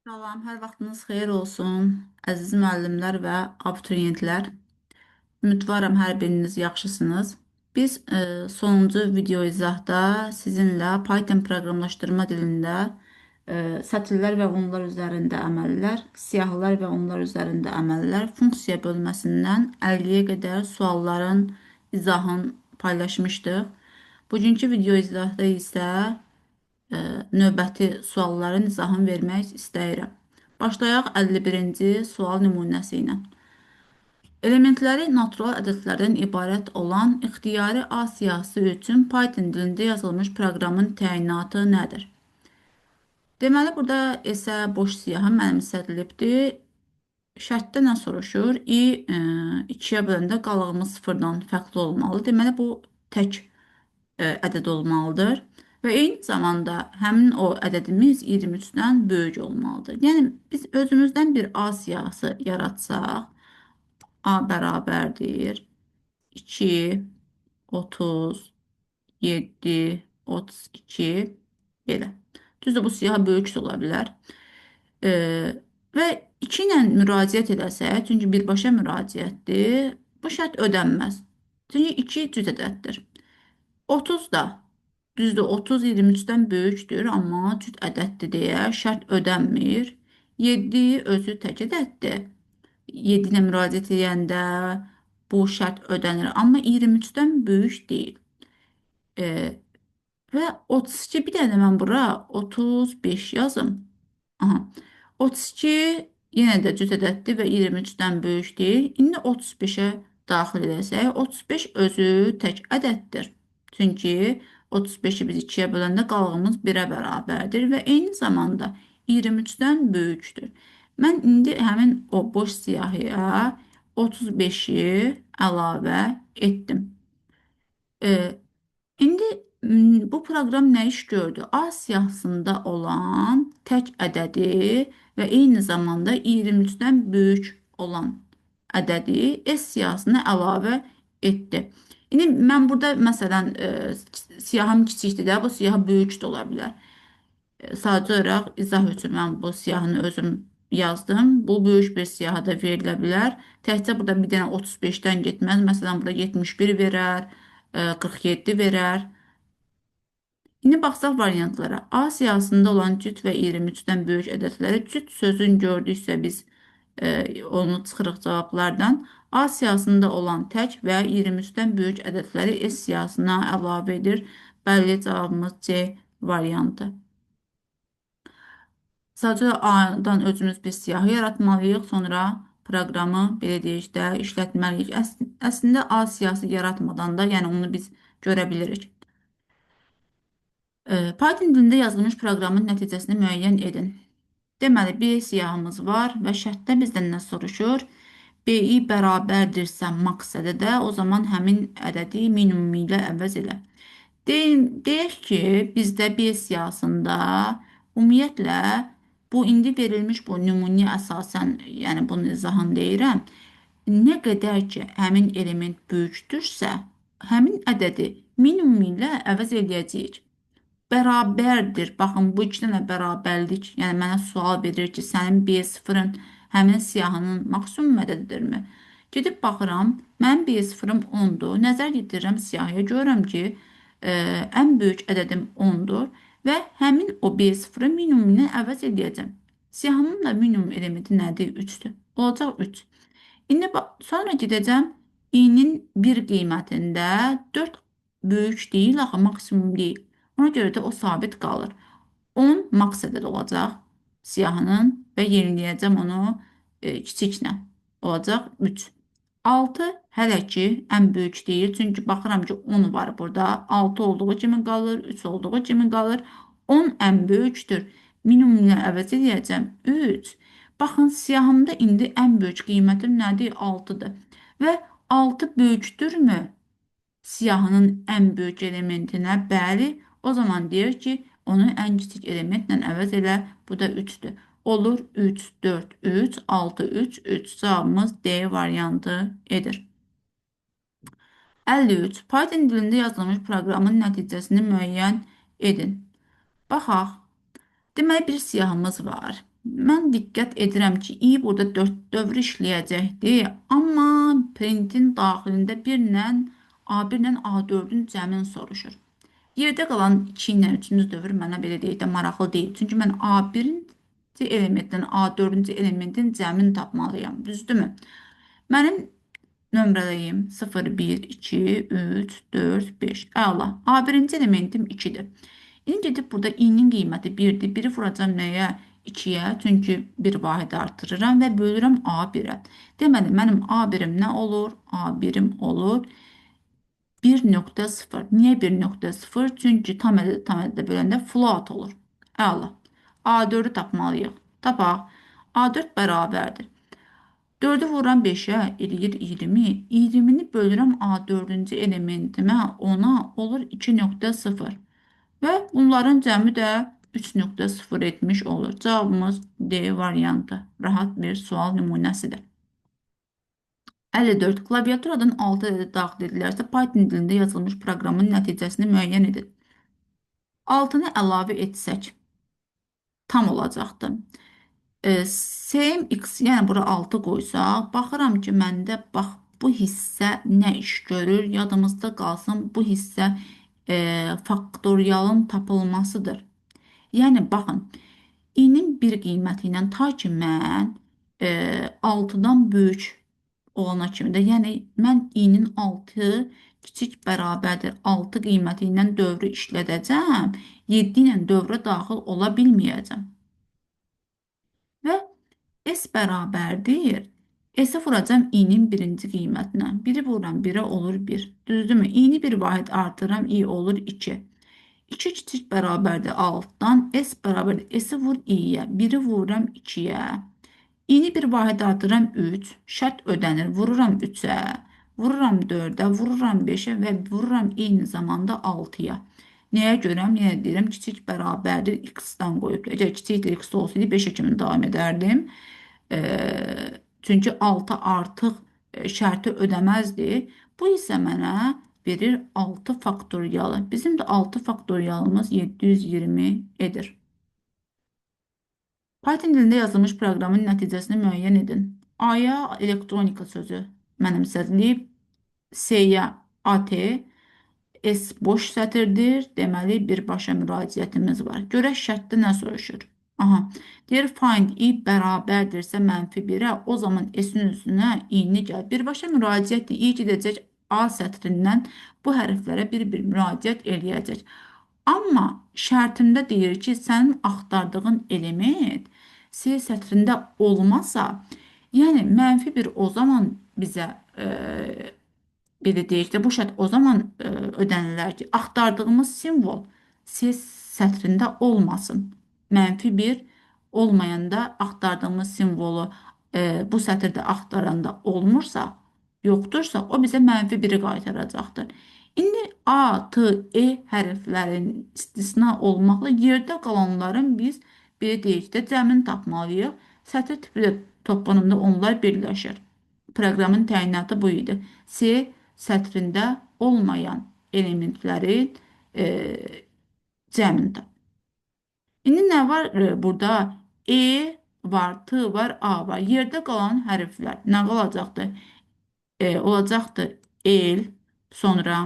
Salam, hər vaxtınız xeyir olsun, əziz müəllimlər və abituriyentlər. Ümidvaram hər biriniz yaxşısınız. Biz sonuncu video izahda sizinlə Python proqramlaşdırma dilində sətirlər və onlar üzərində əməllər, siyahılar və onlar üzərində əməllər, funksiya bölməsindən 50-yə qədər sualların izahını paylaşmışdıq. Bugünkü video izahda isə növbəti sualların izahını vermək istəyirəm. Başlayaq 51-ci sual nümunəsi ilə. Elementləri natural ədədlərdən ibarət olan ixtiyari A siyahısı üçün Python dilində yazılmış proqramın təyinatı nədir? Deməli, burada isə boş siyahı mənimsədilibdir. Şərtdə nə soruşur? I 2-yə böləndə qalığımız sıfırdan fərqli olmalı. Deməli, bu tək ədəd olmalıdır. Və eyni zamanda həmin o ədədimiz 23-dən böyük olmalıdır. Yəni, biz özümüzdən bir A siyahısı yaratsaq, A bərabərdir 2, 30, 7, 32, belə. Düzdür, bu siyahı böyük də ola bilər. Və 2 ilə müraciət eləsək, çünki birbaşa müraciətdir, bu şərt ödənməz. Çünki 2 cüt ədəddir. 30 da, düzdür, 30 23-dən böyükdür, amma cüt ədəddir deyə şərt ödənmir. 7 özü tək ədəddir. 7 ilə müraciət edəndə bu şərt ödənir, amma 23-dən böyük deyil. Və 32, bir dənə mən bura 35 yazım. Aha. 32 yenə də cüt ədəddir və 23-dən böyük deyil. İndi 35-ə daxil edəsək, 35 özü tək ədəddir. Çünki 35-i biz 2-yə böləndə qalığımız 1-ə bərabərdir və eyni zamanda 23-dən böyükdür. Mən indi həmin o boş siyahıya 35-i əlavə etdim. İndi bu proqram nə iş gördü? A siyahısında olan tək ədədi və eyni zamanda 23-dən böyük olan ədədi S siyahısına əlavə etdi. İndi mən burada məsələn siyahım kiçikdir də, bu siyahı böyük də ola bilər. Sadəcə olaraq izah üçün mən bu siyahını özüm yazdım. Bu böyük bir siyahı da verilə bilər. Təkcə burada bir dənə 35-dən getməz. Məsələn, burada 71 verər, 47 verər. İndi baxsaq variantlara. A siyahısında olan cüt və 23-dən böyük ədədləri cüt sözün gördüksə biz onu çıxırıq cavablardan. A siyahısında olan tək və 23-dən böyük ədədləri S siyahısına əlavə edir. Bəli, cavabımız C variantı. Sadəcə A-dan özümüz bir siyahı yaratmalıyıq. Sonra proqramı belə deyək də işlətməliyik. Əslində A siyahısı yaratmadan da, yəni onu biz görə bilirik. Python dilində yazılmış proqramın nəticəsini müəyyən edin. Deməli, B siyahımız var və şərtdə bizdən nə soruşur? BI bərabərdirsə maks ədədə, o zaman həmin ədədi minimum ilə əvəz elə. Deyək ki, bizdə B siyahısında ümumiyyətlə bu indi verilmiş bu nümunəyə əsasən, yəni bunun izahını deyirəm. Nə qədər ki, həmin element böyükdürsə, həmin ədədi minimum ilə əvəz eləyəcəyik. Bərabərdir. Baxın, bu iki dənə bərabərlik, yəni mənə sual verir ki, sənin B0-ın həmin siyahının maksimum ədədidirmi? Gedib baxıram, mənim B0-ım 10-dur. Nəzər yetirirəm siyahıya, görürəm ki, ən böyük ədədim 10-dur və həmin o B0-ı minimum ilə əvəz eləyəcəm. Siyahımın da minimum elementi nədir? 3-dür. Olacaq 3. İndi sonra gedəcəm i-nin 1 qiymətində 4 böyük deyil, axı maksimum deyil. Ona görə də o sabit qalır. 10 maks ədəd olacaq siyahının və yeniləyəcəm onu kiçiklə. Olacaq 3. 6 hələ ki ən böyük deyil. Çünki baxıram ki 10 var burada. 6 olduğu kimi qalır, 3 olduğu kimi qalır. 10 ən böyükdür. Minimum ilə əvəz edəcəm 3. Baxın, siyahımda indi ən böyük qiymətim nədir? 6-dır. Və 6 böyükdürmü siyahının ən böyük elementinə? Bəli. O zaman deyir ki, onu ən kiçik elementlə əvəz elə. Bu da 3-dür. Olur 3, 4, 3, 6, 3, 3. Cavabımız D variantı edir. 53. Python dilində yazılmış proqramın nəticəsini müəyyən edin. Baxaq. Deməli, bir siyahımız var. Mən diqqət edirəm ki, i burada 4 dövr işləyəcəkdir. Amma printin daxilində 1 ilə A1 ilə A4-ün cəmini soruşur. Yerdə qalan 2 ilə 3-cü dövr mənə belə deyək də maraqlı deyil. Çünki mən A1-ci elementdən A4-cü elementin cəmini tapmalıyam. Düzdürmü? Mənim nömrələyim 0, 1, 2, 3, 4, 5. Əla. A1-ci elementim 2-dir. İndi gedib burada i-nin qiyməti 1-dir. 1-i vuracam nəyə? 2-yə. Çünki bir vahid artırıram və bölürəm A1-ə. Deməli, mənim A1-im nə olur? A1-im olur 1.0. Niyə 1.0? Çünki tam ədədə böləndə float olur. Əla. A4-ü tapmalıyıq. Tapaq. A4 bərabərdir. 4-ü vururam 5-ə, eləyir 20. 20-ni bölürəm A4-cü elementimə, ona olur 2.0. Və bunların cəmi də 3.0 etmiş olur. Cavabımız D variantı. Rahat bir sual nümunəsidir. 54. Klaviaturadan 6 ədədi daxil edilərsə, Python dilində yazılmış proqramın nəticəsini müəyyən edin. 6-nı əlavə etsək, tam olacaqdır. SMX, yəni bura 6 qoysaq, baxıram ki, məndə bax bu hissə nə iş görür? Yadımızda qalsın, bu hissə faktorialın tapılmasıdır. Yəni, baxın, i-nin bir qiyməti ilə ta ki mən 6-dan böyük olana kimi də, yəni mən i-nin 6 kiçik bərabərdir 6 qiyməti ilə dövrü işlədəcəm, 7 ilə dövrə daxil ola bilməyəcəm. Və S bərabərdir. S-i vuracam i-nin birinci qiymətinə. 1-i vururam 1-ə olur 1. Düzdürmü? I-ni bir vahid artırıram, i olur 2. 2 kiçik bərabərdir 6-dan. S bərabərdir. S-i vur i-yə. 1-i vururam 2-yə. İni bir vahid artırıram 3. Şərt ödənir. Vururam 3-ə, vururam 4-ə, vururam 5-ə və vururam eyni zamanda 6-ya. Nəyə görəm? Yenə deyirəm, kiçik bərabərdir x-dan qoyub. Əgər kiçikdir x olsaydı 5-ə kimi davam edərdim. Çünki 6 artıq şərti ödəməzdi. Bu isə mənə verir 6 faktorialı. Bizim də 6 faktorialımız 720 edir. Python dilində yazılmış proqramın nəticəsini müəyyən edin. A-ya elektronika sözü mənimsədilib, C-yə AT, S boş sətirdir. Deməli, birbaşa müraciətimiz var. Görək şərtdə nə soruşur? Aha, deyir find i bərabərdirsə mənfi 1-ə, o zaman S-in üstünə i-ni gəl. Birbaşa müraciətdir. I gedəcək A sətrindən bu hərflərə bir-bir müraciət eləyəcək. Amma şərtimdə deyir ki, sənin axtardığın element C sətrində olmasa, yəni mənfi 1 o zaman bizə belə deyək də, bu şərt o zaman ödənilər ki, axtardığımız simvol C sətrində olmasın. Mənfi 1 olmayanda axtardığımız simvolu bu sətirdə axtaranda olmursa, yoxdursa, o bizə mənfi 1-i qaytaracaqdır. İndi A, T, E hərflərinin istisna olmaqla yerdə qalanların biz belə deyək də cəmini tapmalıyıq. Sətir tipi toplanımda onlar birləşir. Proqramın təyinatı bu idi. C sətrində olmayan elementlərin cəmini tap. İndi nə var burada? E var, T var, A var. Yerdə qalan hərflər nə qalacaqdır? Olacaqdır L, sonra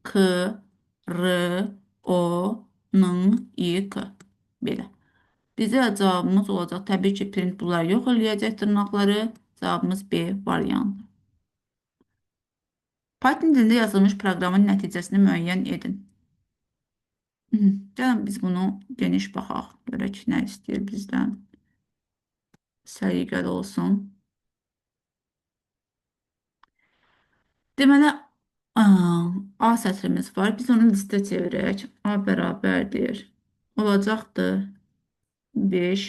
K, R, O, N, I, K. Belə. Bizə cavabımız olacaq. Təbii ki, print bunlar yox eləyəcək dırnaqları. Cavabımız B variantı. Python dilində yazılmış proqramın nəticəsini müəyyən edin. Gəlin biz bunu geniş baxaq. Görək nə istəyir bizdən. Səliqəli olsun. Deməli, A sətrimiz var. Biz onu listə çevirək. A bərabərdir. Olacaqdır 5,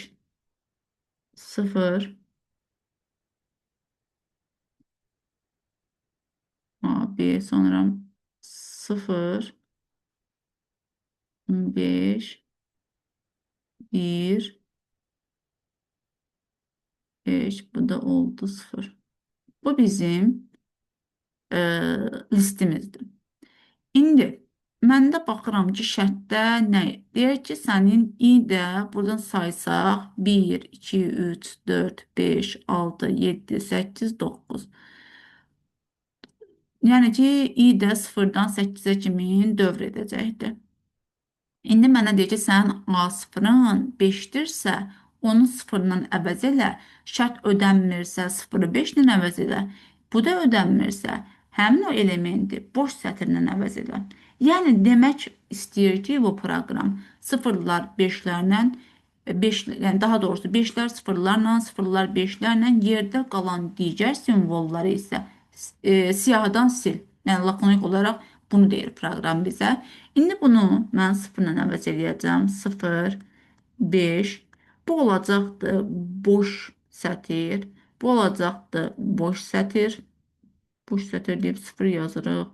0, A, B, sonra 0, 5, 1, 5, bu da oldu 0. Bu bizim listimizdir. İndi Mən də baxıram ki, şərtdə nə? Deyir ki, sənin i də buradan saysaq 1, 2, 3, 4, 5, 6, 7, 8, 9. Yəni ki, i də 0-dan 8-ə kimi dövr edəcəkdir. İndi mənə deyir ki, sənin A0-ın 5-dirsə, onu 0-dan əvəz elə. Şərt ödənmirsə, 0-ı 5 ilə əvəz elə. Bu da ödənmirsə, həmin o elementi boş sətirlə əvəz elə. Yəni, demək istəyir ki, bu proqram sıfırlar 5-lərlə, 5, yəni daha doğrusu 5-lər sıfırlarla, sıfırlar 5-lərlə, yerdə qalan digər simvolları isə siyahıdan sil. Yəni, lakonik olaraq bunu deyir proqram bizə. İndi bunu mən 0-la əvəz eləyəcəm. 0, 5. Bu olacaqdır boş sətir. Bu olacaqdır boş sətir. Boş sətir deyib 0 yazırıq.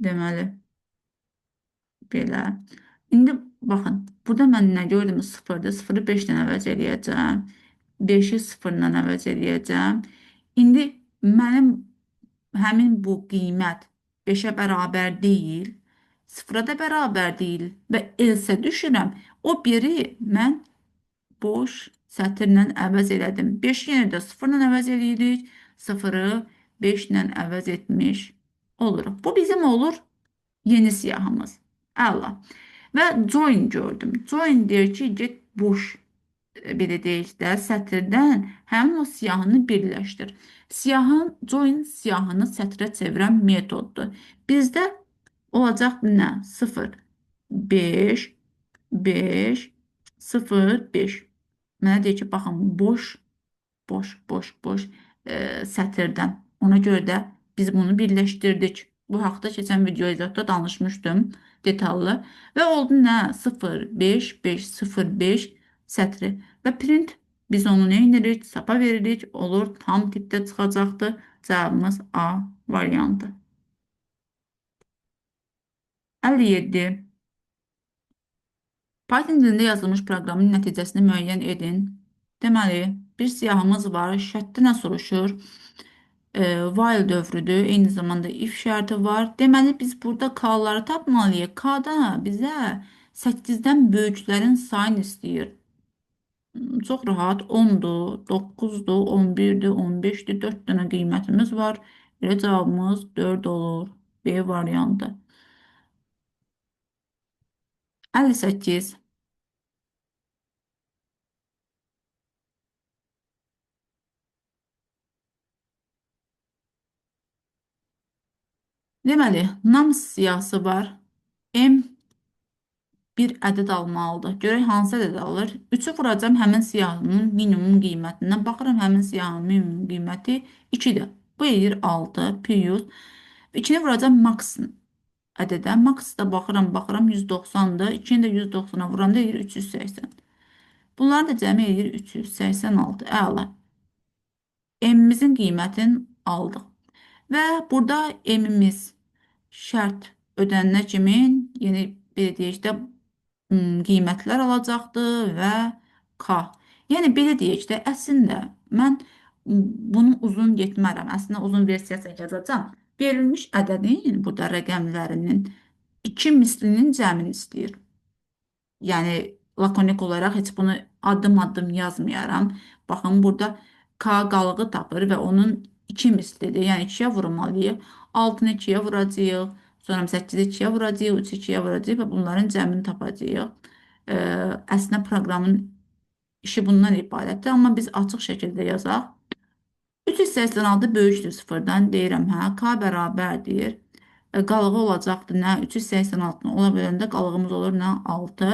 Deməli, belə. İndi baxın, burada mən nə gördüm? 0-dır. 0-ı 5 ilə əvəz eləyəcəm. 5-i 0-la əvəz eləyəcəm. İndi mənim həmin bu qiymət 5-ə bərabər deyil, 0-a da bərabər deyil və else düşürəm. O biri mən boş sətirlə əvəz elədim. 5-i yenə də 0-la əvəz eləyirik. 0-ı 5 ilə əvəz etmiş oluruq. Bu bizim olur yeni siyahımız. Əla. Və join gördüm. Join deyir ki, get boş, belə deyək də, sətirdən həmin o siyahını birləşdir. Siyahın, join siyahını sətrə çevirən metoddur. Bizdə olacaq nə? 0, 5, 5, 0, 5. Mənə deyir ki, baxın, boş, boş, boş, boş sətirdən. Ona görə də biz bunu birləşdirdik. Bu haqda keçən video izahatda danışmışdım detallı. Və oldu nə? 0, 5, 5, 0, 5 sətri. Və print biz onu nə edirik? Sapa veririk. Olur, tam tipdə çıxacaqdır. Cavabımız A variantı. 57. Python dilində yazılmış proqramın nəticəsini müəyyən edin. Deməli, bir siyahımız var. Şərtdə nə soruşur? While dövrüdür. Eyni zamanda if şərti var. Deməli, biz burada K-ları tapmalıyıq. K-da bizə 8-dən böyüklərin sayını istəyir. Çox rahat 10-dur, 9-dur, 11-dir, 15-dir. 4 dənə qiymətimiz var. Elə cavabımız 4 olur. B variantı. 58. Deməli, nums siyahısı var. M bir ədəd almalıdır. Görək hansı ədəd alır. 3-ü vuracağam həmin siyahının minimum qiymətindən. Baxıram həmin siyahının minimum qiyməti 2-dir. Bu eləyir 6 plus. 2-ni vuracağam max ədədə. Max da baxıram 190-dır. 2-ni də 190-a vuranda eləyir 380. Bunların da cəmi eləyir 386. Əla. M-imizin qiymətini aldıq. Və burada M-imiz şərt ödənilənə kimi, yəni belə deyək də, qiymətlər alacaqdır və K. Yəni belə deyək də, əslində mən bunu uzun getmərəm. Əslində uzun versiyasını yazacağam. Verilmiş ədədin burada rəqəmlərinin 2 mislinin cəmini istəyir. Yəni lakonik olaraq heç bunu addım-addım yazmayaram. Baxın, burada K qalığı tapır və onun 2 mislidir. Yəni 2-yə vurmalıyıq. 6-nı 2-yə vuracağıq. Sonra 8-i 2-yə vuracağıq, 3-ü 2-yə vuracağıq və bunların cəmini tapacağıq. Əslində proqramın işi bundan ibarətdir. Amma biz açıq şəkildə yazaq. 386 böyükdür 0-dan. Deyirəm, hə, K bərabərdir. Qalığı olacaqdır nə? 386-nı ola biləndə qalığımız olur nə? 6.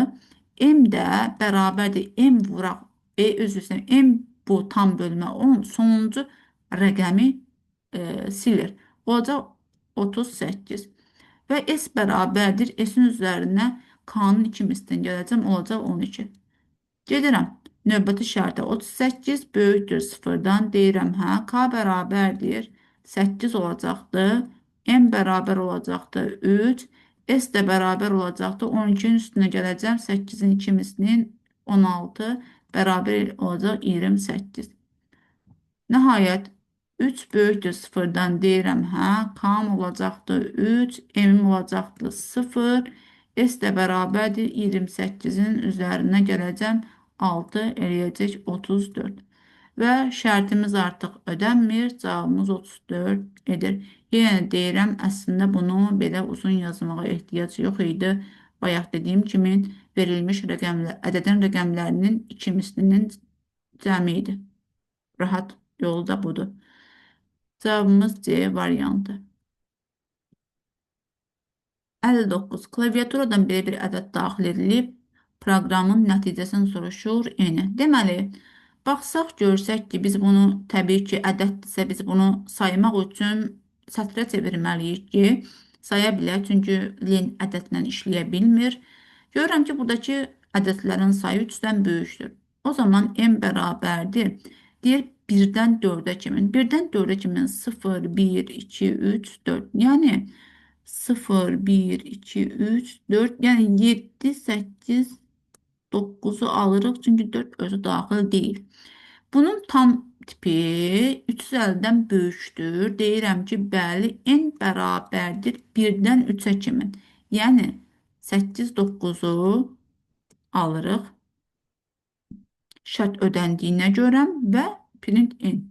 M də bərabərdir. M vuraq. Üzr istəyirəm. M bu tam bölmə 10. Sonuncu rəqəmi silir. Olacaq 38. Və S bərabərdir. S-in üzərinə K-nın 2 mislini gələcəm. Olacaq 12. Gedirəm. Növbəti şərtə 38 böyükdür 0-dan. Deyirəm, hə, K bərabərdir. 8 olacaqdır. M bərabər olacaqdır 3. S də bərabər olacaqdır. 12-nin üstünə gələcəm. 8-in 2 mislinin 16 bərabər olacaq 28. Nəhayət, 3 böyükdür 0-dan deyirəm, hə, K-m olacaqdır 3, M-im olacaqdır 0, S də bərabərdir 28-in üzərinə gələcəm 6 eləyəcək 34. Və şərtimiz artıq ödənmir, cavabımız 34 edir. Yenə deyirəm, əslində bunu belə uzun yazmağa ehtiyac yox idi. Bayaq dediyim kimi verilmiş rəqəmlər, ədədin rəqəmlərinin iki mislinin cəmi idi. Rahat yolu da budur. Cavabımız C variantı. 59. Klaviaturadan belə bir ədəd daxil edilib, proqramın nəticəsini soruşur N. Deməli, baxsaq, görsək ki, biz bunu təbii ki, ədəddirsə, biz bunu saymaq üçün sətrə çevirməliyik ki, saya bilər, çünki len ədədlə işləyə bilmir. Görürəm ki, buradakı ədədlərin sayı 3-dən böyükdür. O zaman M bərabərdir. Deyir 1-dən 4-ə kimin. 1-dən 4-ə kimin 0, 1, 2, 3, 4. Yəni 0, 1, 2, 3, 4. Yəni 7, 8, 9-u alırıq. Çünki 4 özü daxil deyil. Bunun tam tipi 350-dən böyükdür. Deyirəm ki, bəli, N bərabərdir 1-dən 3-ə kimin. Yəni 8, 9-u alırıq. Şərt ödəndiyinə görə və print N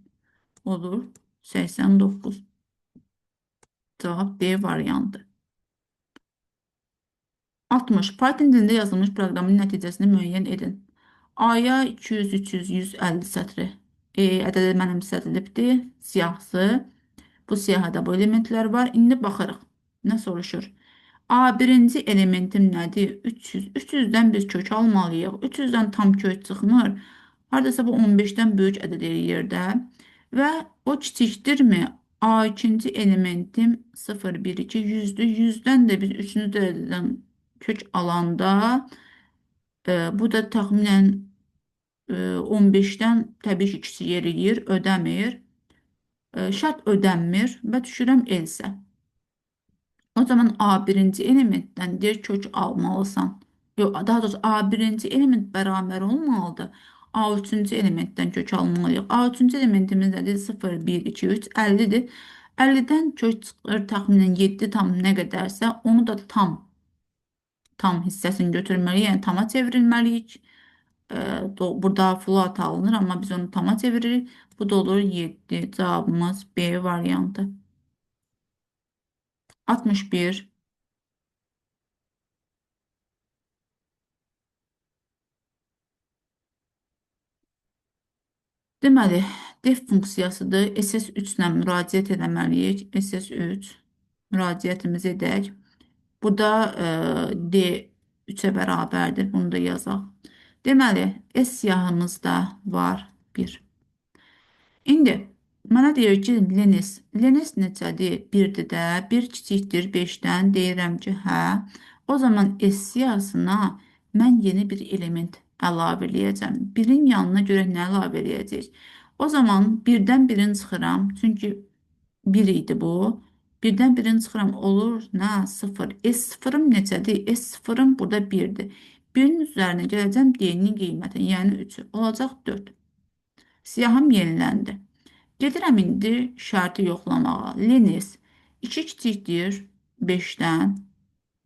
olur 89. Cavab D variantı. 60. Python dilində yazılmış proqramın nəticəsini müəyyən edin. A-ya 200, 300, 150 sətri ədədi mənimsədilibdir. Siyahısı. Bu siyahıda bu elementlər var. İndi baxırıq. Nə soruşur? A birinci elementim nədir? 300. 300-dən biz kök almalıyıq. 300-dən tam kök çıxmır. Hardasa bu 15-dən böyük ədəd eləyir də. Və o kiçikdirmi? A ikinci elementim 0, 1, 2, 100-dür. 100-dən də biz 3-cü dərəcədən kök alanda bu da təxminən 15-dən təbii ki, kiçik yeriyir, ödəmir. Şərt ödənmir və düşürəm else. O zaman A birinci elementdən deyir kök almalısan. Yox, daha doğrusu A birinci element bərabər olmalıdır. A üçüncü elementdən kök almalıyıq. A üçüncü elementimiz nədir? 0, 1, 2, 3, 50-dir. 50-dən kök çıxır təxminən 7 tam nə qədərsə, onu da tam hissəsini götürməliyik, yəni tama çevrilməliyik. Burada float alınır, amma biz onu tama çeviririk. Bu da olur 7. Cavabımız B variantı. 61. Deməli, def funksiyasıdır. SS3 ilə müraciət eləməliyik. SS3 müraciətimizi edək. Burada D 3-ə bərabərdir. Bunu da yazaq. Deməli, S siyahımızda var 1. İndi mənə deyir ki, Lenis. Lenis neçədir? 1-dir də. 1 kiçikdir 5-dən. Deyirəm ki, hə. O zaman S siyahısına mən yeni bir element əlavə eləyəcəm. 1-in yanına görə nə əlavə eləyəcək? O zaman 1-dən 1-in çıxıram. Çünki 1 idi bu. 1-dən 1-in çıxıram. Olur nə? 0. S0-ım neçədir? S0-ım burada 1-dir. 1-in üzərinə gələcəm D-nin qiymətini, yəni 3-ü. Olacaq 4. Siyahım yeniləndi. Gedirəm indi şərti yoxlamağa. Lenis 2 kiçikdir 5-dən.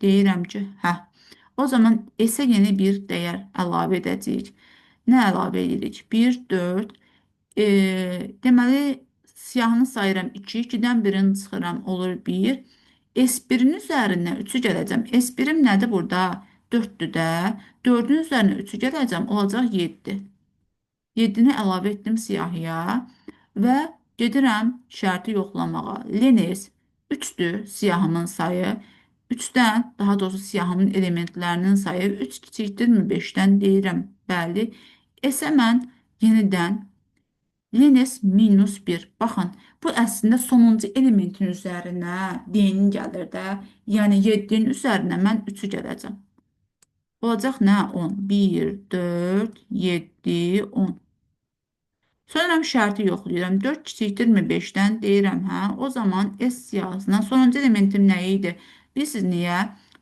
Deyirəm ki, hə. O zaman S-ə yeni bir dəyər əlavə edəcəyik. Nə əlavə edirik? 1, 4. Deməli, siyahını sayıram 2. 2-dən 1-ini çıxıram, olur 1. S1-in üzərinə 3-ü gələcəm. S1-im nədir burada? 4-dür də. 4-ün üzərinə 3-ü gələcəm, olacaq 7. 7-ni əlavə etdim siyahıya və gedirəm şərti yoxlamağa. Lenis 3-dür siyahımın sayı. 3-dən, daha doğrusu siyahımın elementlərinin sayı 3 kiçikdirmi 5-dən deyirəm. Bəli. S-ə mən yenidən Lenis minus 1. Baxın, bu əslində sonuncu elementin üzərinə D-nin gəlir də. Yəni 7-nin üzərinə mən 3-ü gələcəm. Olacaq nə? 10. 1, 4, 7, 10. Sonra şərti yoxlayıram. 4 kiçikdirmi 5-dən? Deyirəm, hə. O zaman S siyahısına sonuncu elementim nə idi? Bilirsiniz niyə?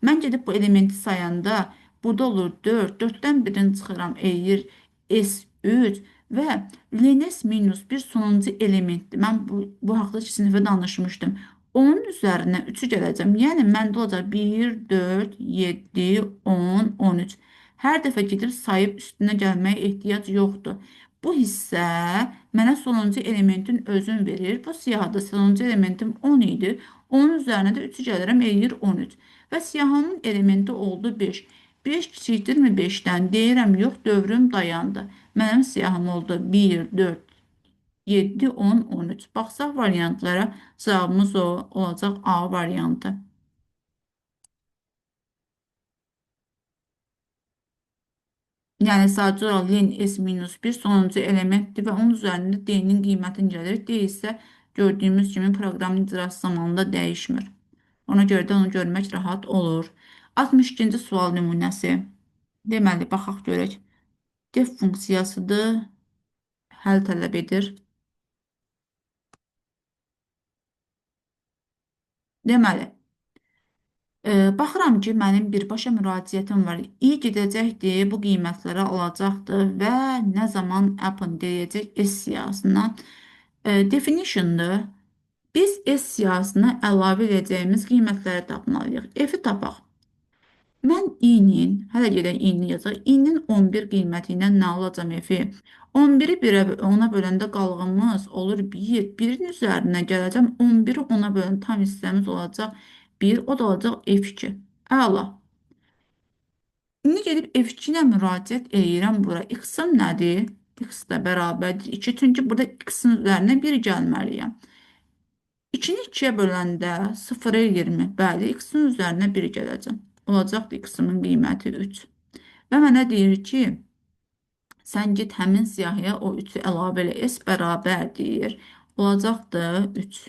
Mən gedib bu elementi sayanda burada olur 4. 4-dən birini çıxıram, eləyir S3 Və len S minus 1 sonuncu elementdir. Mən bu haqda sinifə danışmışdım. Onun üzərinə 3-ü gələcəm. Yəni, məndə olacaq 1, 4, 7, 10, 13. Hər dəfə gedib sayıb üstünə gəlməyə ehtiyac yoxdur. Bu hissə mənə sonuncu elementin özünü verir. Bu siyahıda sonuncu elementim 10 idi. Onun üzərinə də 3-ü gəlirəm, eləyir 13. Və siyahının elementi oldu 5. 5 kiçikdirmi 5-dən? Deyirəm, yox, dövrüm dayandı. Mənim siyahım oldu 1, 4, 7, 10, 13. Baxsaq variantlara, cavabımız o olacaq A variantı. Yəni, sadəcə olaraq len S minus 1 sonuncu elementdir və onun üzərində D-nin qiymətini gəlir. D isə gördüyümüz kimi proqramın icrası zamanında dəyişmir. Ona görə də onu görmək rahat olur. 62-ci sual nümunəsi. Deməli, baxaq görək. Def funksiyasıdır. Həll tələb edir. Deməli, baxıram ki, mənim birbaşa müraciətim var. I gedəcəkdir, bu qiymətləri alacaqdır və nə zaman append deyəcək S siyahısına. Definition'dır. Biz S siyahısına əlavə edəcəyimiz qiymətləri tapmalıyıq. F-i tapaq. Mən i-nin, hələ gedək i-ni yazaq. I-nin 11 qiyməti ilə nə alacam F-i? 11-i 1-ə, 10-a böləndə qalğımız olur 1. 1-in üzərinə gələcəm. 11-i 10-a bölən tam hissəmiz olacaq 1. O da olacaq F2. Əla. İndi gedib F2 ilə müraciət eləyirəm bura. X-im nədir? X də bərabərdir 2. Çünki burada X-in üzərinə 1 gəlməliyəm. 2-ni 2-yə böləndə 0 eləyirmi? Bəli, X-in üzərinə 1 gələcəm. Olacaqdır X-imin qiyməti 3. Və mənə deyir ki, sən get həmin siyahıya o 3-ü əlavə elə. S bərabərdir. Olacaqdır 3.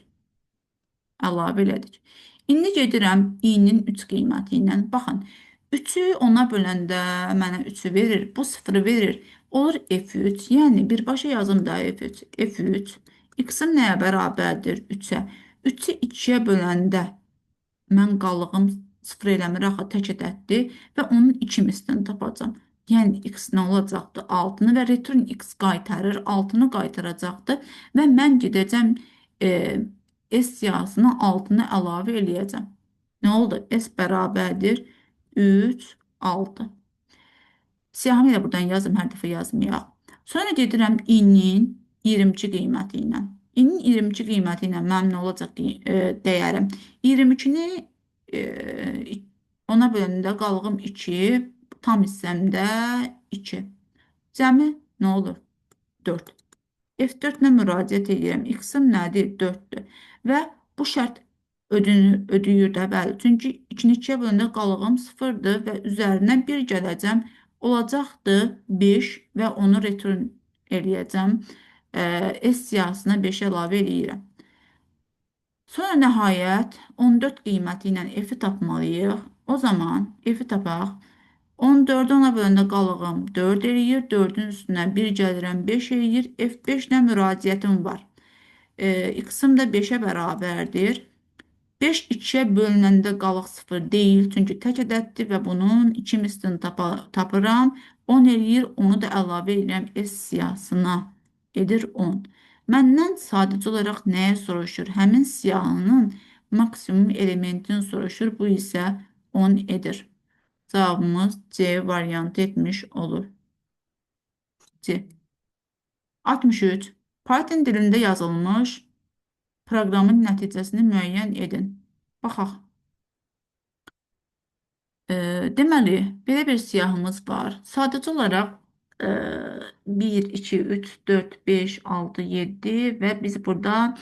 Əlavə elədik. İndi gedirəm i-nin 3 qiyməti ilə. Baxın, 3-ü 10-a böləndə mənə 3-ü verir. Bu 0-ı verir. Olur F3. Yəni, birbaşa yazım da F3. F3. X-im nəyə bərabərdir? 3-ə. 3-ü 2-yə böləndə mən qalığım 0 eləmir, axı tək ədəddir və onun 2 mislini tapacağam. Yəni, x nə olacaqdır? 6-nı və return x qaytarır, 6-nı qaytaracaqdır və mən gedəcəm S siyahısına 6-nı əlavə eləyəcəm. Nə oldu? S bərabərdir 3, 6. Siyahımı ilə buradan yazım, hər dəfə yazmayaq. Sonra gedirəm i-nin 22 qiyməti ilə. İ-nin 22 qiyməti ilə mənim nə olacaq dəyərim? 22-ni ona böləndə qalığım 2, tam hissəmdə 2. Cəmi nə olur? 4. F4 ilə müraciət edirəm. X-im nədir? 4-dür. Və bu şərt ödəyir də, bəli. Çünki 2-ni 2-yə böləndə qalığım 0-dır və üzərinə 1 gələcəm. Olacaqdır 5 və onu return eləyəcəm. S siyahısına 5 əlavə eləyirəm. Sonra nəhayət 14 qiyməti ilə F-i tapmalıyıq. O zaman F-i tapaq. 14-ü ona böləndə qalığım 4 eləyir. 4-ün üstünə 1 gəlirəm, 5 eləyir. F5 ilə müraciətim var. X-im də 5-ə bərabərdir. 5 2-yə bölünəndə qalıq 0 deyil. Çünki tək ədəddir və bunun 2 mislini tapıram. 10 eləyir, onu da əlavə edirəm S siyahısına. Edir 10. Məndən sadəcə olaraq nəyə soruşur? Həmin siyahının maksimum elementini soruşur. Bu isə 10 edir. Cavabımız C variantı etmiş olur. C. 63. Python dilində yazılmış proqramın nəticəsini müəyyən edin. Baxaq. Deməli, belə bir siyahımız var. Sadəcə olaraq 1, 2, 3, 4, 5, 6, 7 və biz burada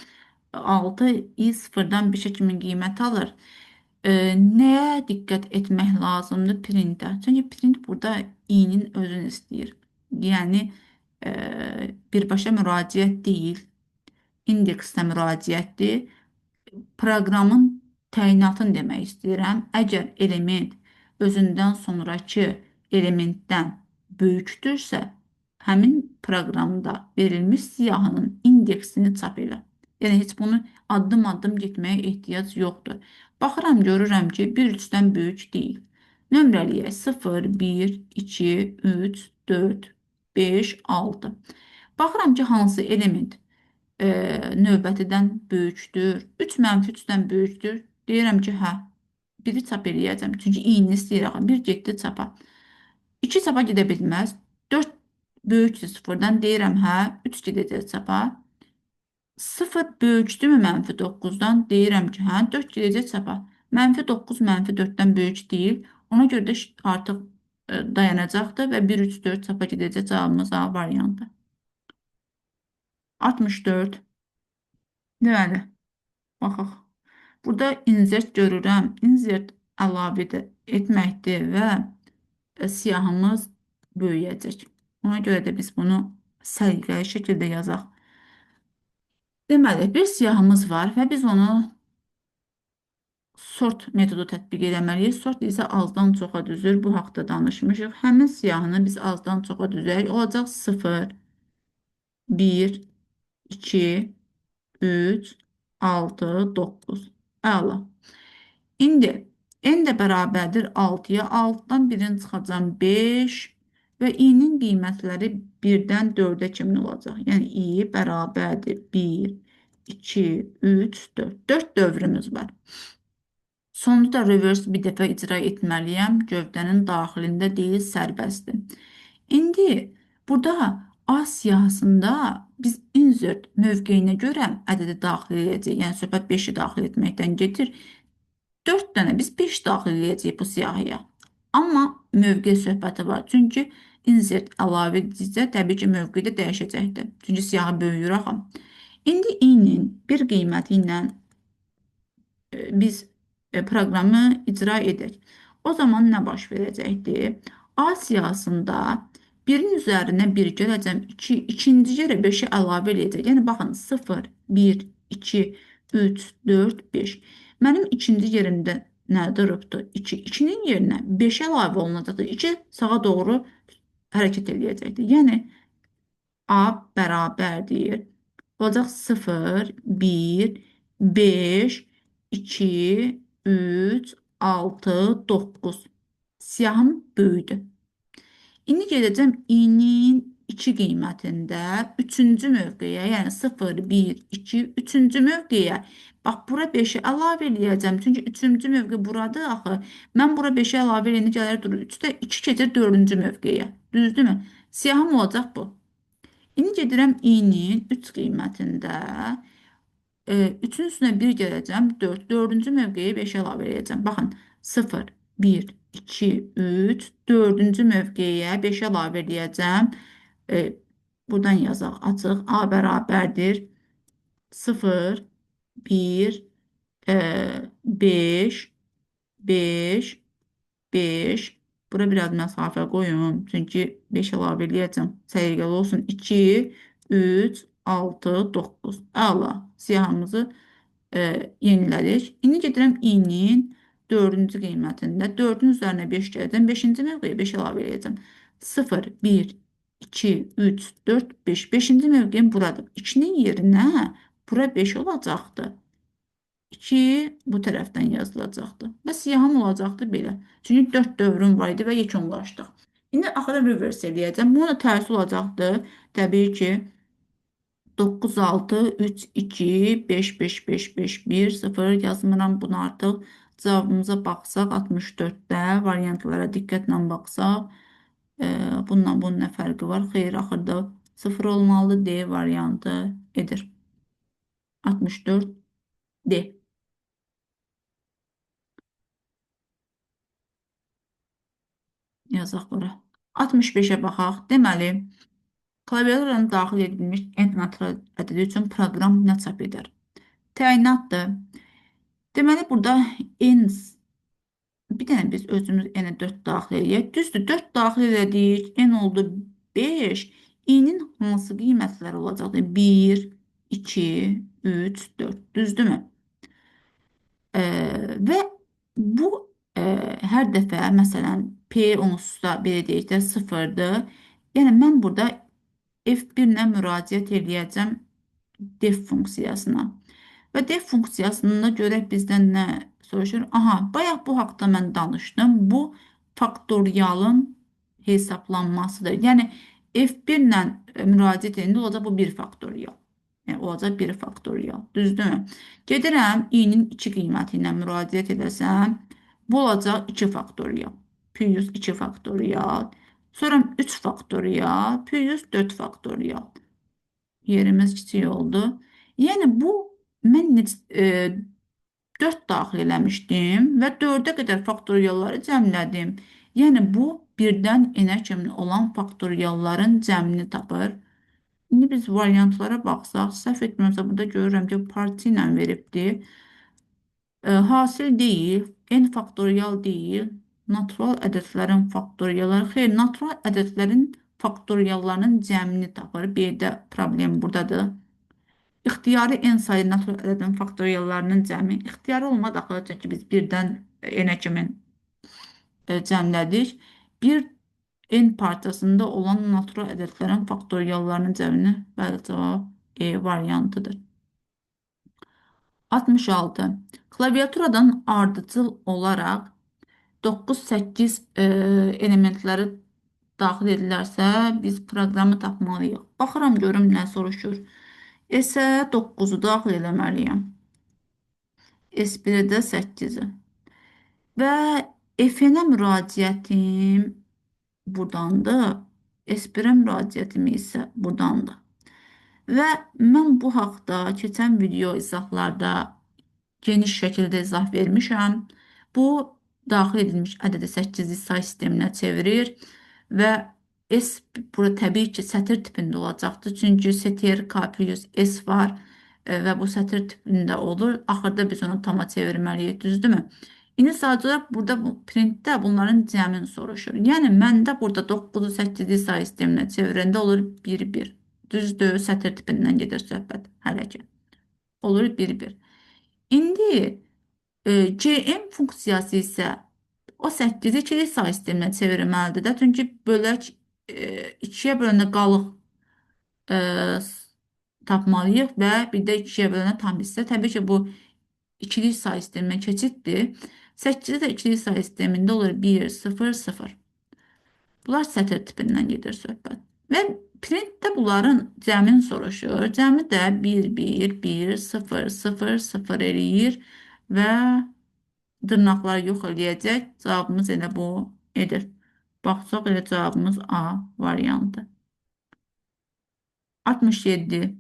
6 i 0-dan 5-ə kimi qiymət alır. Nəyə diqqət etmək lazımdır? Printə. Çünki print burada i-nin özünü istəyir. Yəni, birbaşa müraciət deyil, indekslə müraciətdir. Proqramın təyinatını demək istəyirəm. Əgər element özündən sonrakı elementdən böyükdürsə, həmin proqramda verilmiş siyahının indeksini çap elə. Yəni, heç bunu addım-addım getməyə ehtiyac yoxdur. Baxıram, görürəm ki, 1 3-dən böyük deyil. Nömrəliyək 0, 1, 2, 3, 4, 5, 6. Baxıram ki, hansı element növbətidən böyükdür. 3 mənfi 3-dən böyükdür. Deyirəm ki, hə, biri çap eləyəcəm. Çünki i-ni istəyirəm. 1 getdi çapa. 2 çapa gedə bilməz. 4 böyükdür 0-dan. Deyirəm, hə, 3 gedəcək çapa. 0 böyükdürmü mənfi 9-dan? Deyirəm ki, hə, 4 gedəcək çapa. Mənfi 9 mənfi 4-dən böyük deyil. Ona görə də artıq dayanacaqdır və 1, 3, 4 çapa gedəcək cavabımız A variantı. 64. Deməli, baxaq. Burada insert görürəm. Insert əlavə etməkdir və siyahımız böyüyəcək. Ona görə də biz bunu səliqəli şəkildə yazaq. Deməli, bir siyahımız var və biz onu sort metodu tətbiq eləməliyik. Sort isə azdan çoxa düzür. Bu haqda danışmışıq. Həmin siyahını biz azdan çoxa düzərək. Olacaq 0, 1, 2, 3, 6, 9. Əla. İndi n də bərabərdir 6-ya. 6-dan 1-in çıxacam 5 və i-nin qiymətləri 1-dən 4-ə kimi olacaq. Yəni i bərabərdir 1, 2, 3, 4. 4 dövrümüz var. Sonunda da reverse bir dəfə icra etməliyəm. Gövdənin daxilində deyil, sərbəstdir. İndi burada A siyahısında biz insert mövqeyinə görə ədədi daxil edəcəyik. Yəni söhbət 5-i daxil etməkdən gedir. 4 dənə biz 5 daxil edəcəyik bu siyahıya. Amma mövqe söhbəti var. Çünki insert əlavə edicə təbii ki, mövqe də dəyişəcəkdir. Çünki siyahı böyüyür axı. İndi i-nin bir qiyməti ilə biz proqramı icra edək. O zaman nə baş verəcəkdir? A siyahısında 1-in üzərinə 1 gələcəm, 2, ikinci yerə 5-i əlavə eləyəcək. Yəni, baxın, 0, 1, 2, 3, 4, 5. Mənim ikinci yerimdə nə durubdur? 2. 2-nin yerinə 5 əlavə olunacaqdır. 2 sağa doğru hərəkət eləyəcəkdir. Yəni, A bərabərdir. Olacaq 0, 1, 5, 2, 3, 6, 9. Siyahım böyüdü. İndi gedəcəm i-nin 2 qiymətində 3-cü mövqeyə, yəni 0, 1, 2, 3-cü mövqeyə. Bax, bura 5-i əlavə eləyəcəm. Çünki 3-cü mövqe buradır axı. Mən bura 5-i əlavə eləyəndə gəlir durur. 3-də 2 keçir 4-cü mövqeyə. Düzdürmü? Siyahım olacaq bu. İndi gedirəm i-nin 3 qiymətində. 3-ün üstünə 1 gələcəm. 4. 4-cü mövqeyə 5 əlavə eləyəcəm. Baxın, 0, 1, 2, 3, 4-cü mövqeyə 5 əlavə eləyəcəm. Buradan yazaq açıq. A bərabərdir. 0, 1, 5, 5, 5. Bura biraz məsafə qoyum. Çünki 5 əlavə eləyəcəm. Səliqəli olsun. 2, 3, 6, 9. Əla. Siyahımızı yenilədik. İndi gedirəm i-nin 4-cü qiymətində. 4-ün üzərinə 5 gələcəm. 5-ci mövqeyə 5 əlavə eləyəcəm. 0, 1, 2, 3, 4, 5. 5-ci mövqeyim buradır. 2-nin yerinə bura 5 olacaqdır. 2 bu tərəfdən yazılacaqdır. Və siyahım olacaqdır belə. Çünki 4 dövrüm var idi və yekunlaşdıq. İndi axıra reverse eləyəcəm. Bunun da tərsi olacaqdır. Təbii ki, 9, 6, 3, 2, 5, 5, 5, 5, 1, 0 yazmıram bunu artıq. Cavabımıza baxsaq 64-də variantlara diqqətlə baxsaq, bununla bunun nə fərqi var? Xeyr, axırda 0 olmalıdır. D variantı edir. 64 D. Yazaq bura. 65-ə baxaq. Deməli, klaviaturadan daxil edilmiş n natural ədədi üçün proqram nə çap edər? Təyinatdır. Deməli, burada n, bir dənə biz özümüz n-ə 4 daxil eləyək. Düzdür, 4 daxil elədik. N oldu 5. İ-nin hansı qiymətləri olacaqdır? 1, 2, 3, 4. Düzdürmü? Və bu hər dəfə, məsələn, P onsuz da belə deyək də 0-dır. Yəni, mən burada F1 ilə müraciət eləyəcəm def funksiyasına. Və def funksiyasına görək bizdən nə soruşur? Aha, bayaq bu haqda mən danışdım. Bu faktorialın hesablanmasıdır. Yəni, F1 ilə müraciət edəndə olacaq bu 1 faktorial. Yəni, olacaq 1 faktorial. Düzdürmü? Gedirəm, i-nin 2 qiyməti ilə müraciət edəsəm, bu olacaq 2 faktorial. Plus 2 faktorial. Sonra 3 faktorial, plus 4 faktorial. Yerimiz kiçik oldu. Yəni, bu, mən 4 daxil eləmişdim və 4-ə qədər faktorialları cəmlədim. Yəni, bu, 1-dən n-ə kimi olan faktorialların cəmini tapır. İndi biz variantlara baxsaq, səhv etmirəmsə, burada görürəm ki, parti ilə veribdir. Hasil deyil, n faktorial deyil, natural ədədlərin faktorialları. Xeyr, natural ədədlərin faktoriallarının cəmini tapır. B-də problem buradadır. İxtiyari n sayı natural ədədin faktoriallarının cəmi. İxtiyari olmadı axı, çünki biz 1-dən n-ə kimi cəmlədik. Bir n parçasında olan natural ədədlərin faktoriallarının cəmini, bəli, cavab E variantıdır. 66. Klaviaturadan ardıcıl olaraq 9, 8 elementləri daxil edilərsə, biz proqramı tapmalıyıq. Baxıram, görüm nə soruşur. S-ə 9-u daxil eləməliyəm. S1-ə də 8-i. Və F-nə müraciətim burdandır. S1-ə müraciətim isə burdandır. Və mən bu haqda keçən video izahlarda geniş şəkildə izah vermişəm. Bu, daxil edilmiş ədədi 8-lik say sisteminə çevirir və S burada təbii ki, sətir tipində olacaqdır. Çünki STR K plus S var və bu sətir tipində olur. Axırda biz onu tama çevirməliyik, düzdürmü? İndi sadəcə olaraq burada bu printdə bunların cəmini soruşur. Yəni, məndə burada 9-u 8-lik say sisteminə çevirəndə olur 1, 1. Düzdür, sətir tipindən gedir söhbət hələ ki. Olur 1, 1. İndi CM funksiyası isə o 8-i ikilik say sisteminə çevirməlidir də. Çünki bölək 2-yə böləndə qalıq tapmalıyıq və bir də 2-yə böləndə tam hissə. Təbii ki, bu ikilik say sisteminə keçiddir. 8-i də ikilik say sistemində olur 1, 0, 0. Bunlar sətir tipindən gedir söhbət. Və printdə bunların cəmini soruşur. Cəmi də 1, 1, 1, 0, 0, 0 eləyir və dırnaqları yox eləyəcək. Cavabımız elə bu edir. Baxsaq elə cavabımız A variantı. 67.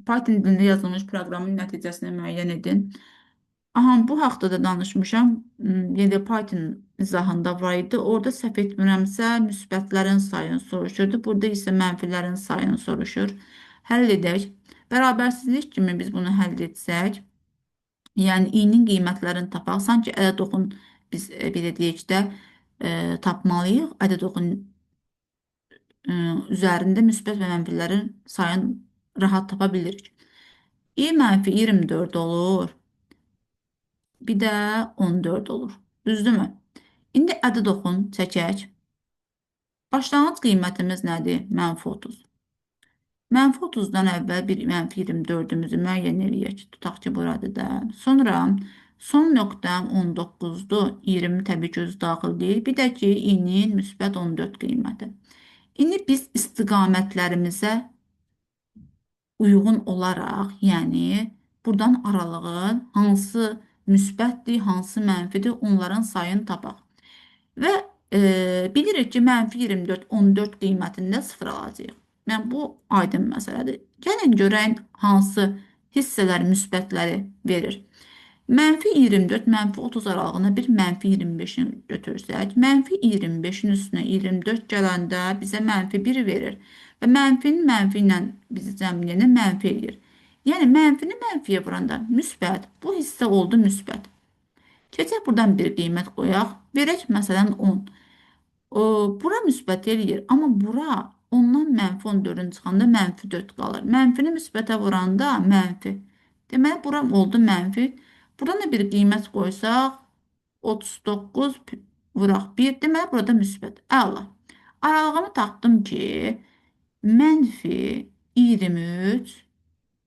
Python dilində yazılmış proqramın nəticəsini müəyyən edin. Aha, bu haqda da danışmışam. Yəni Python izahında var idi. Orada səhv etmirəmsə, müsbətlərin sayını soruşurdu. Burada isə mənfilərin sayını soruşur. Həll edək. Bərabərsizlik kimi biz bunu həll etsək, yəni i-nin qiymətlərini tapaq. Sanki ədəd oxun biz belə deyək də tapmalıyıq. Ədəd oxun üzərində müsbət və mənfilərin sayını rahat tapa bilirik. I mənfi 24 olur. Bir də 14 olur. Düzdürmü? İndi ədəd oxun çəkək. Başlanğıc qiymətimiz nədir? Mənfi 30. Mənfi 30-dan əvvəl bir mənfi 24-ümüzü müəyyən eləyək. Tutaq ki, buradır da. Sonra son nöqtəm 19-dur. 20 təbii ki, özü daxil deyil. Bir də ki, i-nin müsbət 14 qiyməti. İndi biz istiqamətlərimizə uyğun olaraq, yəni buradan aralığın hansı müsbətdir, hansı mənfidir, onların sayını tapaq. Və bilirik ki, mənfi 24, 14 qiymətində 0 alacağıq. Yəni, bu aydın məsələdir. Gəlin görək hansı hissələr müsbətləri verir. Mənfi 24, mənfi 30 aralığına bir mənfi 25-ni götürsək, mənfi 25-in üstünə 24 gələndə bizə mənfi 1 verir. Və mənfinin mənfi ilə bizi cəmləyəndə mənfi eləyir. Yəni, mənfini mənfiyə vuranda müsbət, bu hissə oldu müsbət. Keçək buradan bir qiymət qoyaq, verək məsələn 10. Bura müsbət eləyir, amma bura ondan mənfi 14-ün çıxanda mənfi 4 qalır. Mənfini müsbətə vuranda mənfi. Deməli, bura oldu mənfi. Buradan da bir qiymət qoysaq, 39 vuraq 1. Deməli, burada müsbət. Əla. Aralığımı tapdım ki, mənfi 23,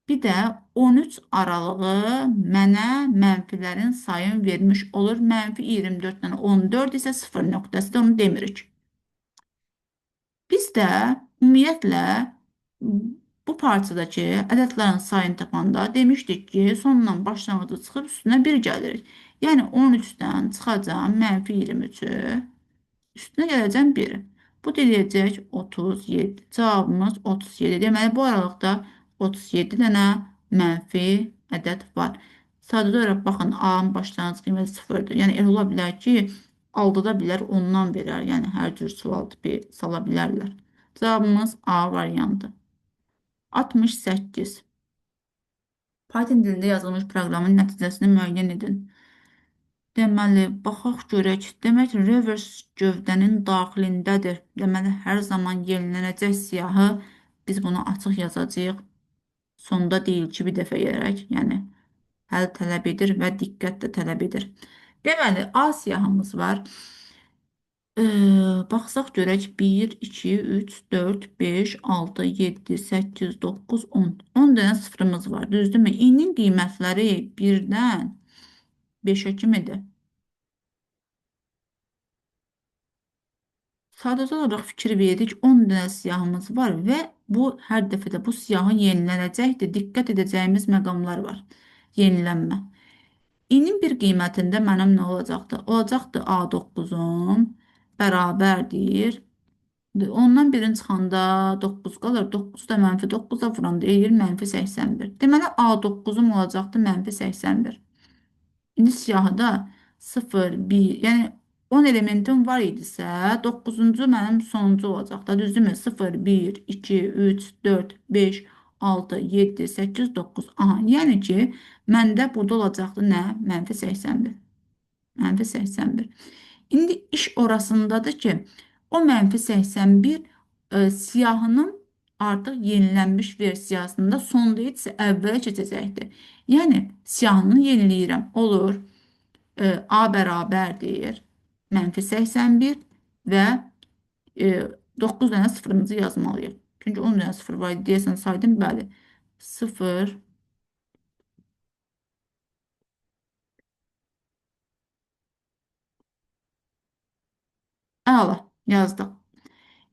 bir də 13 aralığı mənə mənfilərin sayını vermiş olur. Mənfi 24-dən 14 isə 0 nöqtəsidir, onu demirik. Bizdə ümumiyyətlə bu parçadakı ədədlərin sayını tapanda demişdik ki, sondan başlanğıcı çıxıb üstünə 1 gəlirik. Yəni 13-dən çıxacağam mənfi 23-ü, üstünə gələcəm 1. Bu deyəcək 37. Cavabımız 37. Deməli, bu aralıqda 37 dənə mənfi ədəd var. Sadəcə olaraq baxın, A-nın başlanğıc qiyməti 0-dır. Yəni, elə ola bilər ki, aldada bilər, ondan verər. Yəni, hər cür sual tipi sala bilərlər. Cavabımız A variantı. 68. Python dilində yazılmış proqramın nəticəsini müəyyən edin. Deməli, baxaq görək. Demək, reverse gövdənin daxilindədir. Deməli, hər zaman yenilənəcək siyahı biz bunu açıq yazacağıq. Sonda deyil ki, bir dəfə yerək. Yəni, həll tələb edir və diqqət də tələb edir. Deməli, A siyahımız var. Baxsaq görək 1, 2, 3, 4, 5, 6, 7, 8, 9, 10. 10 dənə sıfırımız var. Düzdürmü? İ-nin qiymətləri 1-dən 5-ə kimidir? Sadəcə olaraq fikir verdik, 10 dənə siyahımız var və bu hər dəfə də bu siyahı yenilənəcəkdir. Diqqət edəcəyimiz məqamlar var. Yenilənmə. İ-nin bir qiymətində mənim nə olacaqdır? Olacaqdır A9-um bərabərdir. Ondan birini çıxanda 9 qalır. 9 da mənfi 9-a vuranda eləyir mənfi 81. Deməli, A9-um olacaqdır mənfi 81. İndi siyahıda 0, 1, yəni 10 elementim var idisə, 9-cu mənim sonuncu olacaq da, düzdürmü? 0, 1, 2, 3, 4, 5, 6, 7, 8, 9. Aha, yəni ki, məndə burada olacaqdı nə? Mənfi 81. Mənfi 81. İndi iş orasındadır ki, o mənfi 81 siyahının artıq yenilənmiş versiyasında sonda isə əvvələ keçəcəkdir. Yəni, siyahını yeniləyirəm. Olur. A bərabərdir. Mənfi 81 və 9 dənə sıfırımızı yazmalıyıq. Çünki 10 dənə sıfır var idi. Deyəsən saydım, bəli. 0, əla, yazdıq.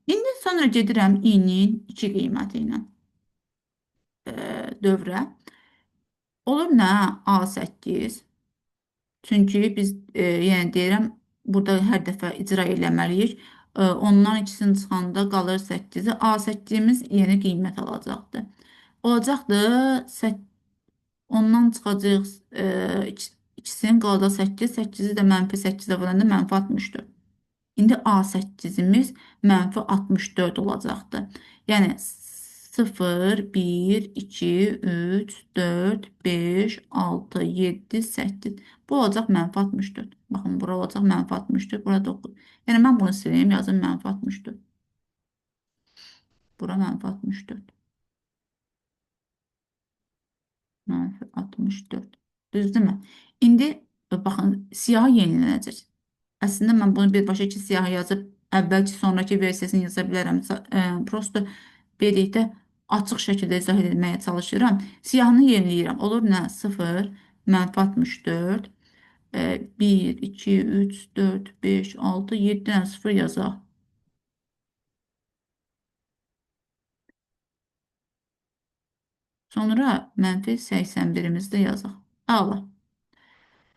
İndi sonra gedirəm i-nin 2 qiyməti ilə dövrə. Olur nə? A8. Çünki biz, yəni deyirəm, burada hər dəfə icra eləməliyik. Ondan ikisini çıxanda qalır 8-i. A8-imiz yeni qiymət alacaqdır. Olacaqdır, ondan çıxacaq, ikisinin qalacaq 8, 8-i də mənfi 8-ə vuranda mənfi 64. İndi A8-imiz mənfi 64 olacaqdır. Yəni 0, 1, 2, 3, 4, 5, 6, 7, 8. Bu olacaq mənfi 64. Baxın, bura olacaq mənfi 64, bura 9. Yəni, mən bunu sileyim, yazım mənfi 64. Bura mənfi 64. Mənfi 64. Düzdürmü? İndi, baxın, siyahı yenilənəcək. Əslində, mən bunu birbaşa iki siyahı yazıb, əvvəlki, sonraki versiyasını yaza bilərəm. Prosto dedikdə açıq şəkildə izah etməyə çalışıram. Siyahını yeniləyirəm. Olur nə? 0, mənfi 64, 1, 2, 3, 4, 5, 6, 7 dənə 0 yazaq. Sonra mənfi 81-imizi də yazaq. Əla.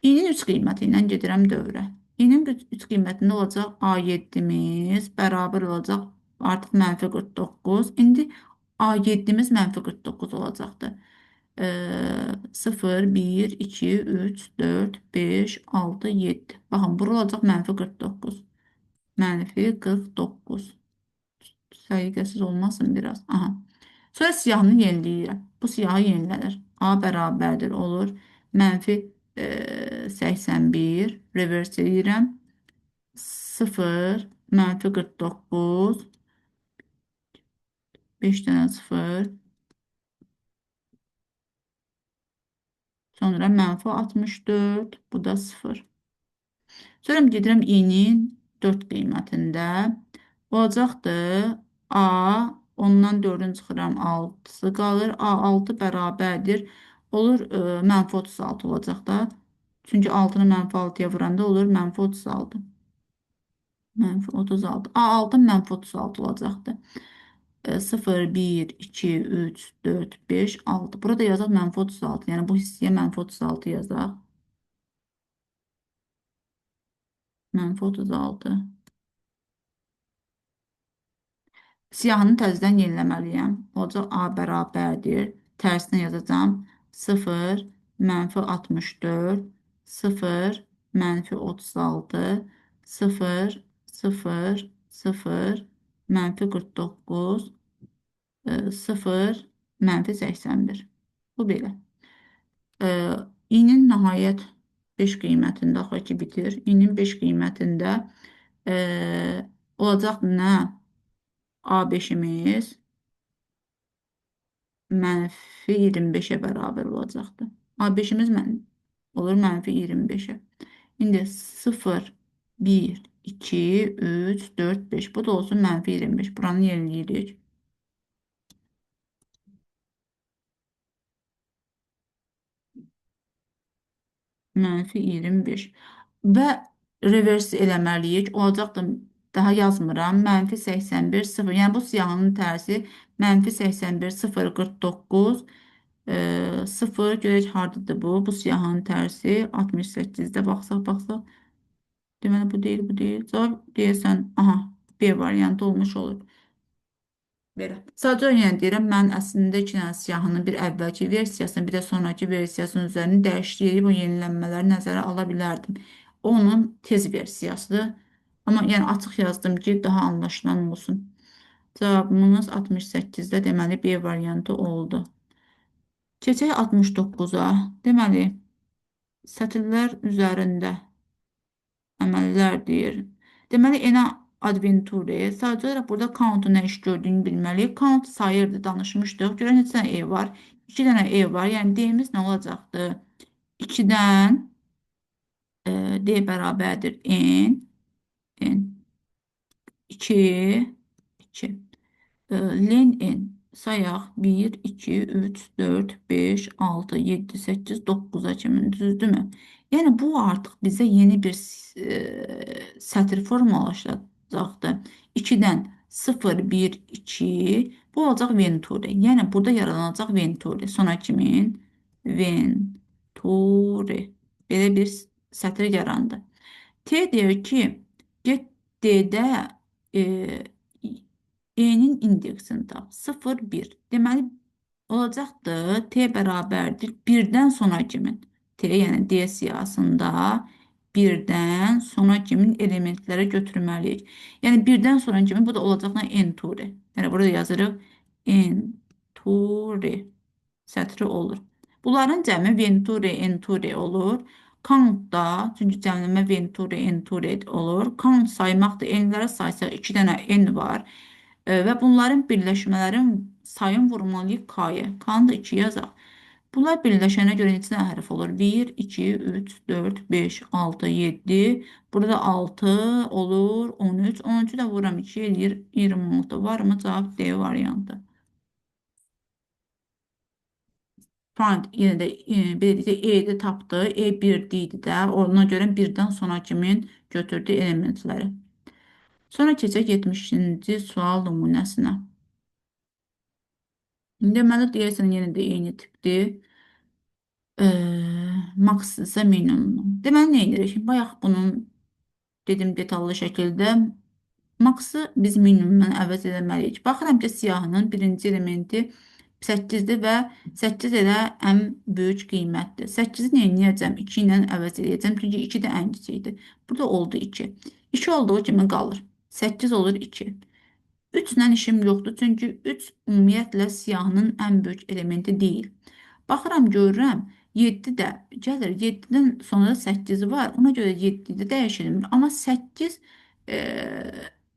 İ-nin 3 qiyməti ilə gedirəm dövrə. İ-nin 3 qiymətində olacaq A7-miz bərabər olacaq artıq mənfi 49. İndi A7-miz mənfi 49 olacaqdır. 0, 1, 2, 3, 4, 5, 6, 7. Baxın, bura olacaq mənfi 49. Mənfi 49. Səliqəsiz olmasın biraz. Aha. Sonra siyahını yeniləyirəm. Bu siyahı yenilənir. A bərabərdir, olur. Mənfi 81. Reverse edirəm. 0, mənfi 49. 5 dənə 0. Sonra mənfi 64. Bu da 0. Sonra gedirəm i-nin 4 qiymətində. Olacaqdır A, ondan 4-ün çıxıram, 6-sı qalır. A6 bərabərdir. Olur, mənfi 36 olacaq da. Çünki 6-nı mənfi 6-ya vuranda olur mənfi 36. Mənfi 36. A6 mənfi 36 olacaqdır. 0, 1, 2, 3, 4, 5, 6. Burada yazaq mənfi 36. Yəni bu hissəyə mənfi 36 yazaq. Mənfi 36. Siyahını təzədən yeniləməliyəm. Olacaq A bərabərdir. Tərsinə yazacağam. 0, mənfi 64, 0, mənfi 36, 0, 0, 0, mənfi 49, 0, mənfi 81. Bu belə. İ-nin nəhayət 5 qiymətində, axır ki bitir. İ-nin 5 qiymətində olacaq nə? A5-imiz mənfi 25-ə bərabər olacaqdır. A5-imiz olur mənfi 25-ə. İndi 0, 1, 2, 3, 4, 5. Bu da olsun mənfi 25. Buranı yeniləyirik. Mənfi 25. Və revers eləməliyik. Olacaqdır, daha yazmıram. Mənfi 81, 0. Yəni bu siyahının tərsi mənfi 81, 0, 49, 0. Görək hardadır bu? Bu siyahının tərsi 68-də baxsaq. Deməli bu deyil, bu deyil. Cavab deyəsən, aha, B variantı olmuş olur. Belə. Sadəcə yəni deyirəm, mən əslində iki dənə siyahının bir əvvəlki versiyasını, bir də sonraki versiyasının üzərini dəyişiklik edib o yenilənmələri nəzərə ala bilərdim. Onun tez versiyasıdır. Amma yəni açıq yazdım ki, daha anlaşılan olsun. Cavabımız 68-də deməli B variantı oldu. Keçək 69-a. Deməli, sətirlər üzərində əməllər deyir. Deməli, enə adventure. Sadəcə olaraq burada count-un nə iş gördüyünü bilməliyik. Count sayırdı, danışmışdıq. Görək neçə dənə E var? 2 dənə E var. Yəni D-miz nə olacaqdır? 2-dən D bərabərdir N. N. 2, 2. Len N. Sayaq 1, 2, 3, 4, 5, 6, 7, 8, 9-a kimi, düzdürmü? Yəni bu artıq bizə yeni bir sətir formalaşacaqdır. 2-dən 0, 1, 2, bu olacaq Venturi. Yəni burada yaranacaq Venturi. Sona kimin? Venturi. Belə bir sətir yarandı. T deyir ki, get D-də E-nin indeksini tap. 0, 1. Deməli, olacaqdır T bərabərdir 1-dən sona kimin. T, yəni D siyahısında 1-dən sona kimin elementləri götürməliyik. Yəni 1-dən sonra kimi bu da olacaq N-turi. Yəni burada yazırıq N-turi sətri olur. Bunların cəmi Venturi, N-turi olur. Count-da, çünki cəmləmə Venturi, N-turi olur. Count saymaqdır. N-lərə saysaq 2 dənə N var. Və bunların birləşmələrin sayın vurmalıyıq K-ya. K-nı da 2 yazaq. Bunlar birləşənə görə neçə dənə hərf olur? 1, 2, 3, 4, 5, 6, 7. Burada 6 olur, 13. 13-ü də vururam 2 eləyir, 26. Var mı? Cavab D variantı. Find yenə də belə deyək, E-də tapdı. E1 idi də. Ona görə 1-dən sona kimin götürdü elementləri. Sonra keçək 70-ci sual nümunəsinə. Deməli, deyəsən, yenə də eyni tipdir. Max isə minimum. Deməli, nə edirik? Bayaq bunun dedim detallı şəkildə. Maxı biz minimumdan əvəz eləməliyik. Baxıram ki, siyahının birinci elementi 8-dir və 8 elə ən böyük qiymətdir. 8-i nə edəcəm? 2 ilə əvəz edəcəm. Çünki 2 də ən kiçikdir. Burada oldu 2. 2 olduğu kimi qalır. 8 olur 2. 3 ilə işim yoxdur. Çünki 3 ümumiyyətlə siyahının ən böyük elementi deyil. Baxıram, görürəm, 7 də gəlir. 7-dən sonra 8 var. Ona görə 7 də dəyişilmir. Amma 8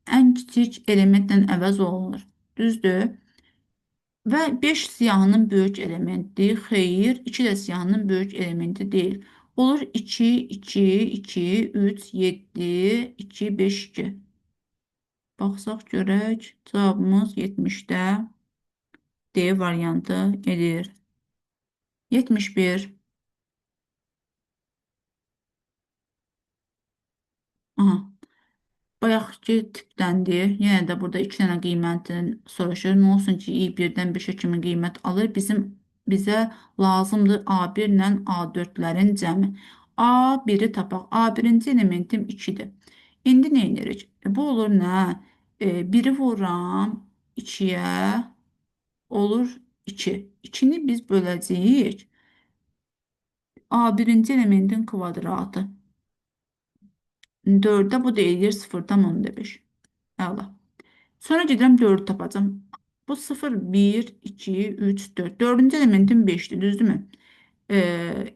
ən kiçik elementlə əvəz olunur. Düzdür? Və 5 siyahının böyük elementi, xeyr, 2 də siyahının böyük elementi deyil. Olur 2, 2, 2, 3, 7, 2, 5, 2. Baxsaq görək, cavabımız 70-də D variantı edir. 71. Aha. Bayaqki tipdəndir. Yenə də burada 2 dənə qiymətini soruşur. Nə olsun ki, i 1-dən 5-ə kimi qiymət alır. Bizə lazımdır A1 ilə A4-lərin cəmi. A1-i tapaq. A1-ci elementim 2-dir. İndi nə edirik? Bu olur nə? 1-i vururam 2-yə, olur 2. 2-ni biz böləcəyik. A1-ci elementin kvadratı. 4-ə bu da eləyir 0,5. Əla. Sonra gedirəm 4-ü tapacağam. Bu 0, 1, 2, 3, 4. 4-cü elementim 5-dir, düzdürmü?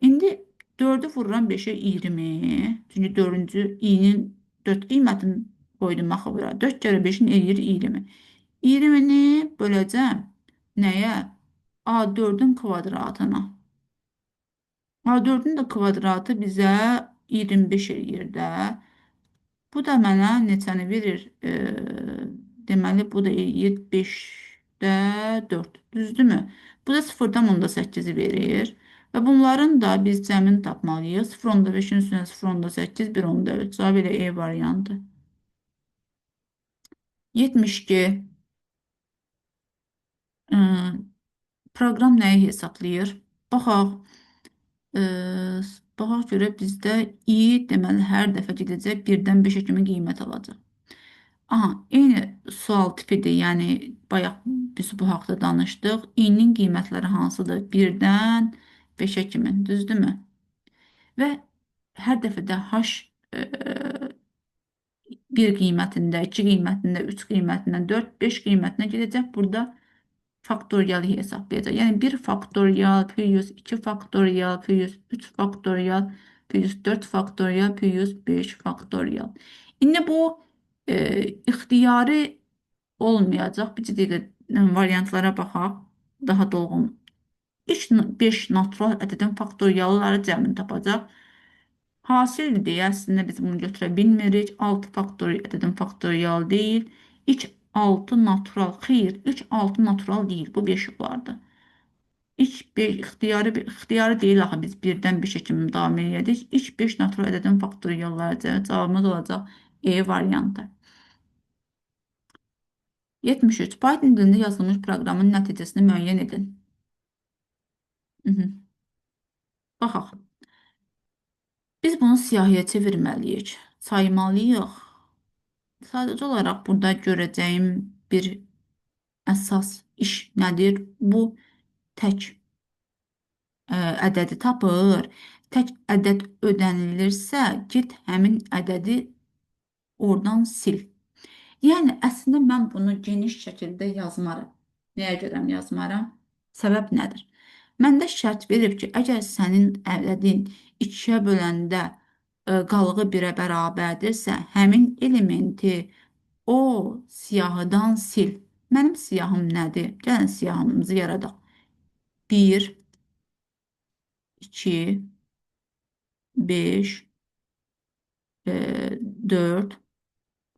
İndi 4-ü vururam 5-ə 20. Çünki 4-cü i-nin 4 qiymətini qoydum axı bura. 4 kərə 5-in eləyir 20. 20-ni böləcəm nəyə? A4-ün kvadratına. A4-ün də kvadratı bizə 25 eləyir də. Bu da mənə neçəni verir? Deməli, bu da eləyir 5-də 4. Düzdürmü? Bu da 0,8-i verir. Və bunların da biz cəmini tapmalıyıq. 0,5-in üstünə 0,8, 1,3. Cavab elə E variantı. 72. Proqram nəyi hesablayır? Baxaq. Baxaq görə bizdə i deməli hər dəfə gedəcək 1-dən 5-ə kimi qiymət alacaq. Aha, eyni sual tipidir. Yəni bayaq biz bu haqda danışdıq. İ-nin qiymətləri hansıdır? 1-dən 5-ə kimi, düzdürmü? Və hər dəfə də h 1 qiymətində, 2 qiymətində, 3 qiymətində, 4, 5 qiymətinə gedəcək. Burada faktorialı hesablayacaq. Yəni 1 faktorial plus 2 faktorial plus 3 faktorial plus 4 faktorial plus 5 faktorial. İndi bu ixtiyari olmayacaq. Bir dəqiqə variantlara baxaq. Daha dolğun. 3, 5 natural ədədin faktorialları cəmini tapacaq. Hasildir deyə əslində biz bunu götürə bilmirik. 6 faktorial ədədin faktorialı deyil. 3, 6 natural. Xeyr, 3, 6 natural deyil. Bu 5 olardı. 3, 5 ixtiyari deyil axı biz 1-dən 5-ə kimi davam edək. 3, 5 natural ədədin faktorialları cavabımız olacaq E variantı. 73. Python dilində yazılmış proqramın nəticəsini müəyyən edin. Baxaq. Biz bunu siyahıya çevirməliyik. Saymalıyıq. Sadəcə olaraq burada görəcəyim bir əsas iş nədir? Bu tək ədədi tapır. Tək ədəd ödənilirsə, get həmin ədədi oradan sil. Yəni, əslində mən bunu geniş şəkildə yazmaram. Nəyə görə yazmaram? Səbəb nədir? Məndə şərt verib ki, əgər sənin ədədin 2-yə böləndə qalığı 1-ə bərabərdirsə, həmin elementi o siyahıdan sil. Mənim siyahım nədir? Gəlin siyahımızı yaradaq. 1, 2, 5, 4,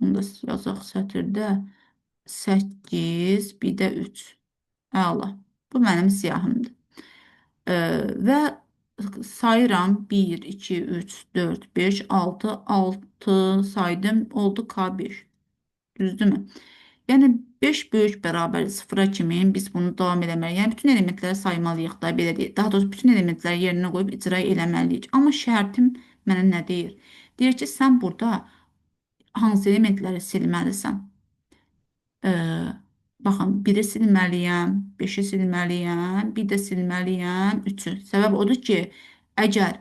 bunu da yazaq sətirdə, 8, bir də 3. Əla. Bu mənim siyahımdır. Və sayıram 1, 2, 3, 4, 5, 6, 6 saydım, oldu K5. Düzdürmü? Yəni 5 böyük bərabər 0-a kimi biz bunu davam eləməliyik. Yəni bütün elementləri saymalıyıq da, belə deyək. Daha doğrusu bütün elementləri yerinə qoyub icra eləməliyik. Amma şərtim mənə nə deyir? Deyir ki, sən burada hansı elementləri silməlisən? Baxın, 1-i silməliyəm, 5-i silməliyəm, bir də silməliyəm 3-ü. Səbəb odur ki, əgər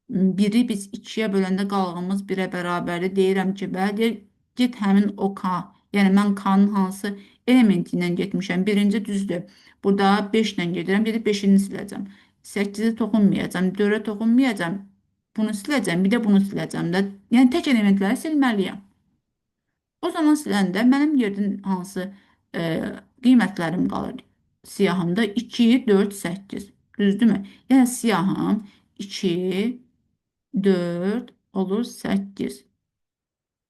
1-i biz 2-yə böləndə qalığımız 1-ə bərabərdir, deyirəm ki, bəli, get həmin o K. Yəni, mən K-nın hansı elementi ilə getmişəm? Birinci düzdür. Burada 5 ilə gedirəm, gedib 5-ini siləcəm. 8-i toxunmayacam, 4-ə toxunmayacam. Bunu siləcəm, bir də bunu siləcəm də. Yəni, tək elementləri silməliyəm. O zaman siləndə mənim yerdən hansı qiymətlərim qalır? Siyahımda 2, 4, 8. Düzdürmü? Yəni, siyahım 2, 4 olur 8.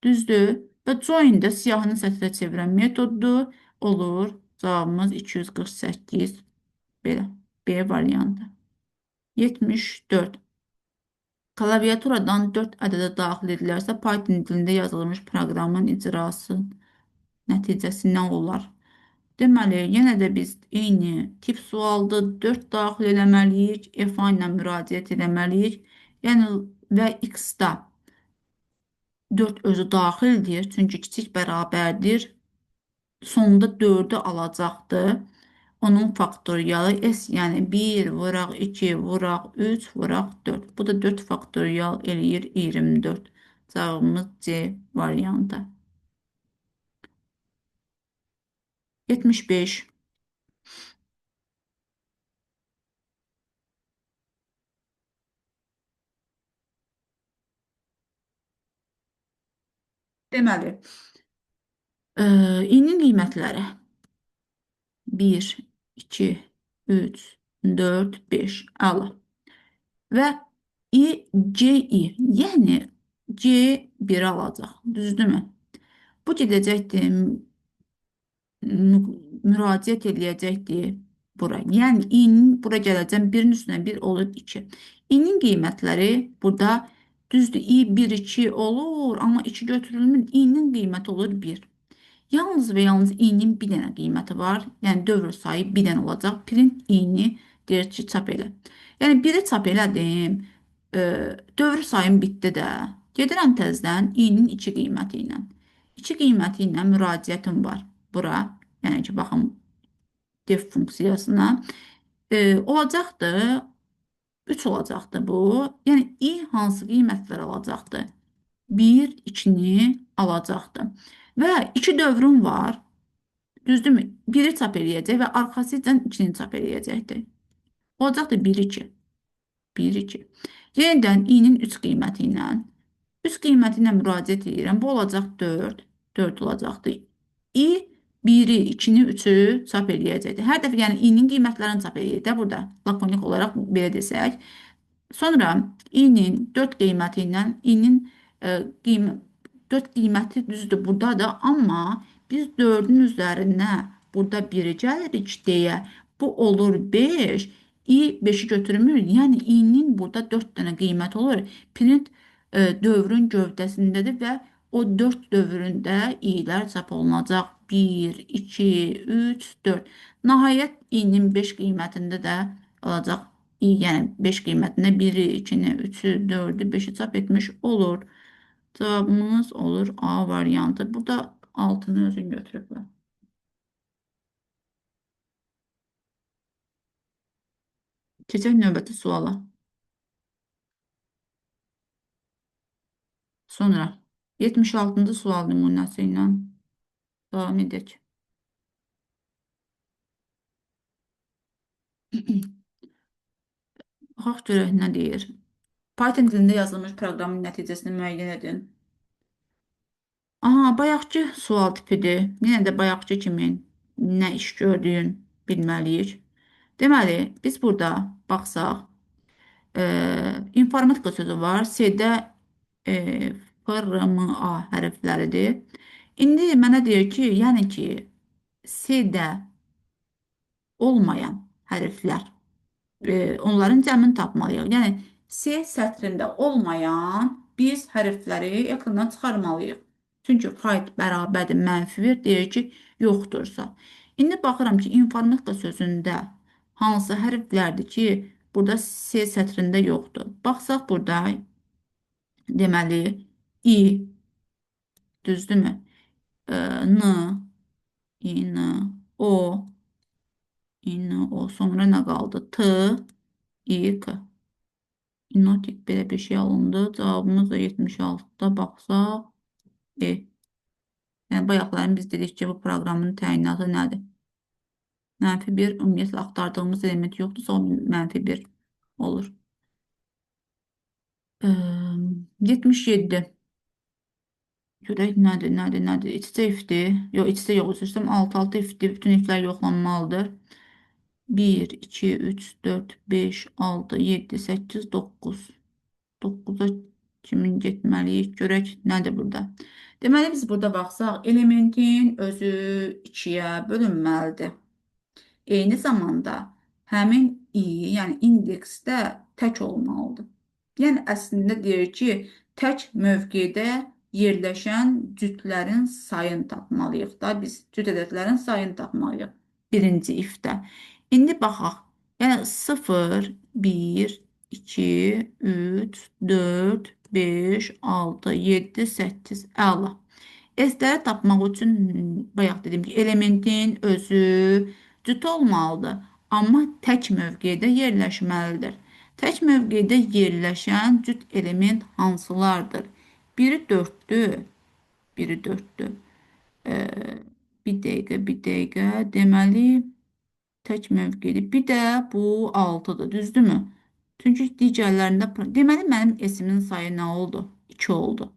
Düzdür? Və join-də siyahını sətrə çevirən metoddur. Olur. Cavabımız 248. Belə. B variantı. 74. Klaviaturadan 4 ədədi daxil edilərsə, Python dilində yazılmış proqramın icrası nəticəsi nə olar? Deməli, yenə də biz eyni tip sualdır. 4 daxil eləməliyik, F ilə müraciət eləməliyik. Yəni, və X-da 4 özü daxildir, çünki kiçik bərabərdir. Sonda 4-ü alacaqdır. Onun faktorialı S, yəni 1 vuraq 2 vuraq 3 vuraq 4. Bu da 4 faktorial eləyir 24. Cavabımız C variantı. 75. Deməli, i-nin qiymətləri 1, 2, 3, 4, 5. Əla. Və i, C, I, yəni C 1 alacaq. Düzdürmü? Bu gedəcəkdir, müraciət eləyəcəkdir bura. Yəni, i-nin bura gələcəm, 1-in üstünə 1 olur 2. İ-nin qiymətləri burada düzdür, i 1, 2 olur, amma 2 götürülmür. İ-nin qiyməti olur 1. Yalnız və yalnız i-nin bir dənə qiyməti var. Yəni, dövr sayı bir dənə olacaq. Print i-ni deyir ki, çap elə. Yəni, 1-i çap elədim, dövr sayım bitdi də. Gedirəm təzdən i-nin 2 qiyməti ilə. 2 qiyməti ilə müraciətim var bura. Yəni ki, baxın, def funksiyasına. Olacaqdır, 3 olacaqdır bu. Yəni, i hansı qiymətlər alacaqdır? 1, 2-ni alacaqdır. Və 2 dövrüm var. Düzdürmü? 1-i çap eləyəcək və arxası ilə 2-ni çap eləyəcəkdir. Olacaqdır 1, 2. 1, 2. Yenidən i-nin 3 qiyməti ilə. 3 qiyməti ilə müraciət edirəm. Bu olacaq 4. 4 olacaqdır. I 1-i, 2-ni, 3-ü çap eləyəcəkdir. Hər dəfə, yəni i-nin qiymətlərini çap eləyir də burada. Lakonik olaraq belə desək. Sonra i-nin 4 qiyməti ilə i-nin 4 qiyməti düzdür buradadır, amma biz 4-ün üzərinə burada 1-i gəlirik deyə bu olur 5. I 5-i götürmür. Yəni i-nin burada 4 dənə qiyməti olur. Print dövrün gövdəsindədir və o 4 dövründə i-lər çap olunacaq. 1, 2, 3, 4. Nəhayət i-nin 5 qiymətində də alacaq. I, yəni 5 qiymətində 1-i, 2-ni, 3-ü, 4-ü, 5-i çap etmiş olur. Cavabımız olur A variantı. Burada 6-nı özün götürüblər. Keçək növbəti suala. Sonra 76-cı sual nümunəsi ilə davam edək. Baxaq görək nə deyir. Python dilində yazılmış proqramın nəticəsini müəyyən edin. Aha, bayaqki sual tipidir. Yenə də bayaqki kimin nə iş gördüyün bilməliyik. Deməli, biz burada baxsaq, informatika sözü var. C-də F, R, M, A hərfləridir. İndi mənə deyir ki, yəni ki, C-də olmayan hərflər, onların cəmini tapmalıyıq. Yəni, C sətrində olmayan biz hərfləri ekrandan çıxarmalıyıq. Çünki find bərabərdir mənfi 1, deyir ki, yoxdursa. İndi baxıram ki, informatika sözündə hansı hərflərdir ki, burada C sətrində yoxdur. Baxsaq burada, deməli, I, düzdürmü? N, I, N, O, I, N, O, sonra nə qaldı? T, I, K. İnotik belə bir şey alındı. Cavabımız da 76-da baxsaq, E. Yəni, bayaqların biz dedik ki, bu proqramın təyinatı nədir? Mənfi 1, ümumiyyətlə, axtardığımız element yoxdursa, o mənfi 1 olur. 77. Görək nədir, nədir, nədir? İç-içə ifdir. Yox, iç-içə yox, üzr istəyirəm. 6-6 ifdir. Bütün iflər yoxlanmalıdır. 1, 2, 3, 4, 5, 6, 7, 8, 9. 9-a kimin getməliyik? Görək nədir burada? Deməli, biz burada baxsaq, elementin özü 2-yə bölünməlidir. Eyni zamanda həmin i, yəni indeksdə tək olmalıdır. Yəni, əslində deyir ki, tək mövqedə yerləşən cütlərin sayını tapmalıyıq da. Biz cüt ədədlərin sayını tapmalıyıq birinci ifdə. İndi baxaq. Yəni, 0, 1, 2, 3, 4, 5, 6, 7, 8. Əla. S-ləri tapmaq üçün, bayaq dedim ki, elementin özü cüt olmalıdır. Amma tək mövqedə yerləşməlidir. Tək mövqedə yerləşən cüt element hansılardır? Biri 4-dür. Biri 4-dür. Bir dəqiqə, bir dəqiqə. Deməli, tək mövqedə. Bir də bu 6-dır, düzdürmü? Çünki digərlərində... Deməli, mənim S-imin sayı nə oldu? 2 oldu.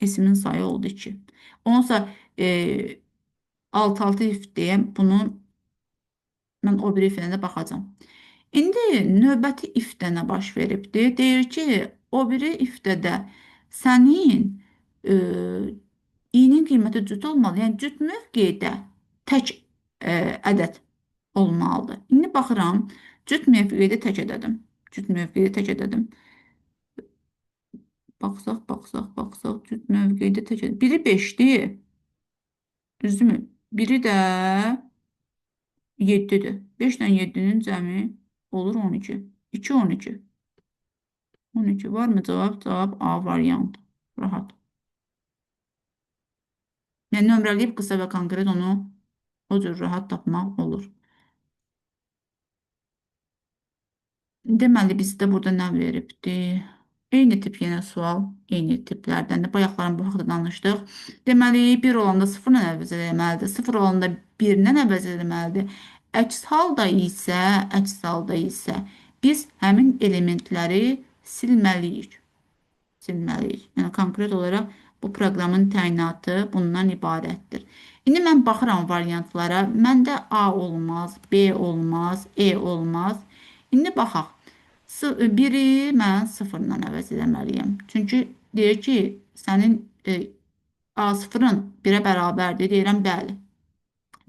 S-imin sayı oldu 2. Onsa 6-6 if deyəm, bunu mən o biri ifinə də baxacağam. İndi növbəti ifdə nə baş veribdir? Deyir ki, o biri ifdə də sənin i-nin qiyməti cüt olmalı. Yəni, cüt mövqedə tək ədəd olmalıdır. İndi baxıram, cüt mövqedə tək ədədim. Cüt mövqedə tək ədədim. Baxsaq, baxsaq, baxsaq, cüt mövqedə tək ədədim. Biri 5-dir. Düzdürmü? Biri də 7-dir. 5 ilə 7-nin cəmi olur 12. 2, 12. 12 var mı cavab? Cavab A variantı. Rahat. Yəni, nömrələyib qısa və konkret onu o cür rahat tapmaq olur. Deməli, bizdə burada nə veribdir? Eyni tip yenə sual, eyni tiplərdəndir. Bayaqların bu haqda danışdıq. Deməli, 1 olanda 0-la əvəz eləməlidir. 0 olanda 1-lə əvəz eləməlidir. Əks halda isə biz həmin elementləri silməliyik. Silməliyik. Yəni, konkret olaraq bu proqramın təyinatı bundan ibarətdir. İndi mən baxıram variantlara. Məndə A olmaz, B olmaz, E olmaz. İndi baxaq. 1-i mən 0-la əvəz eləməliyəm. Çünki deyir ki, sənin A0-ın 1-ə bərabərdir. Deyirəm, bəli.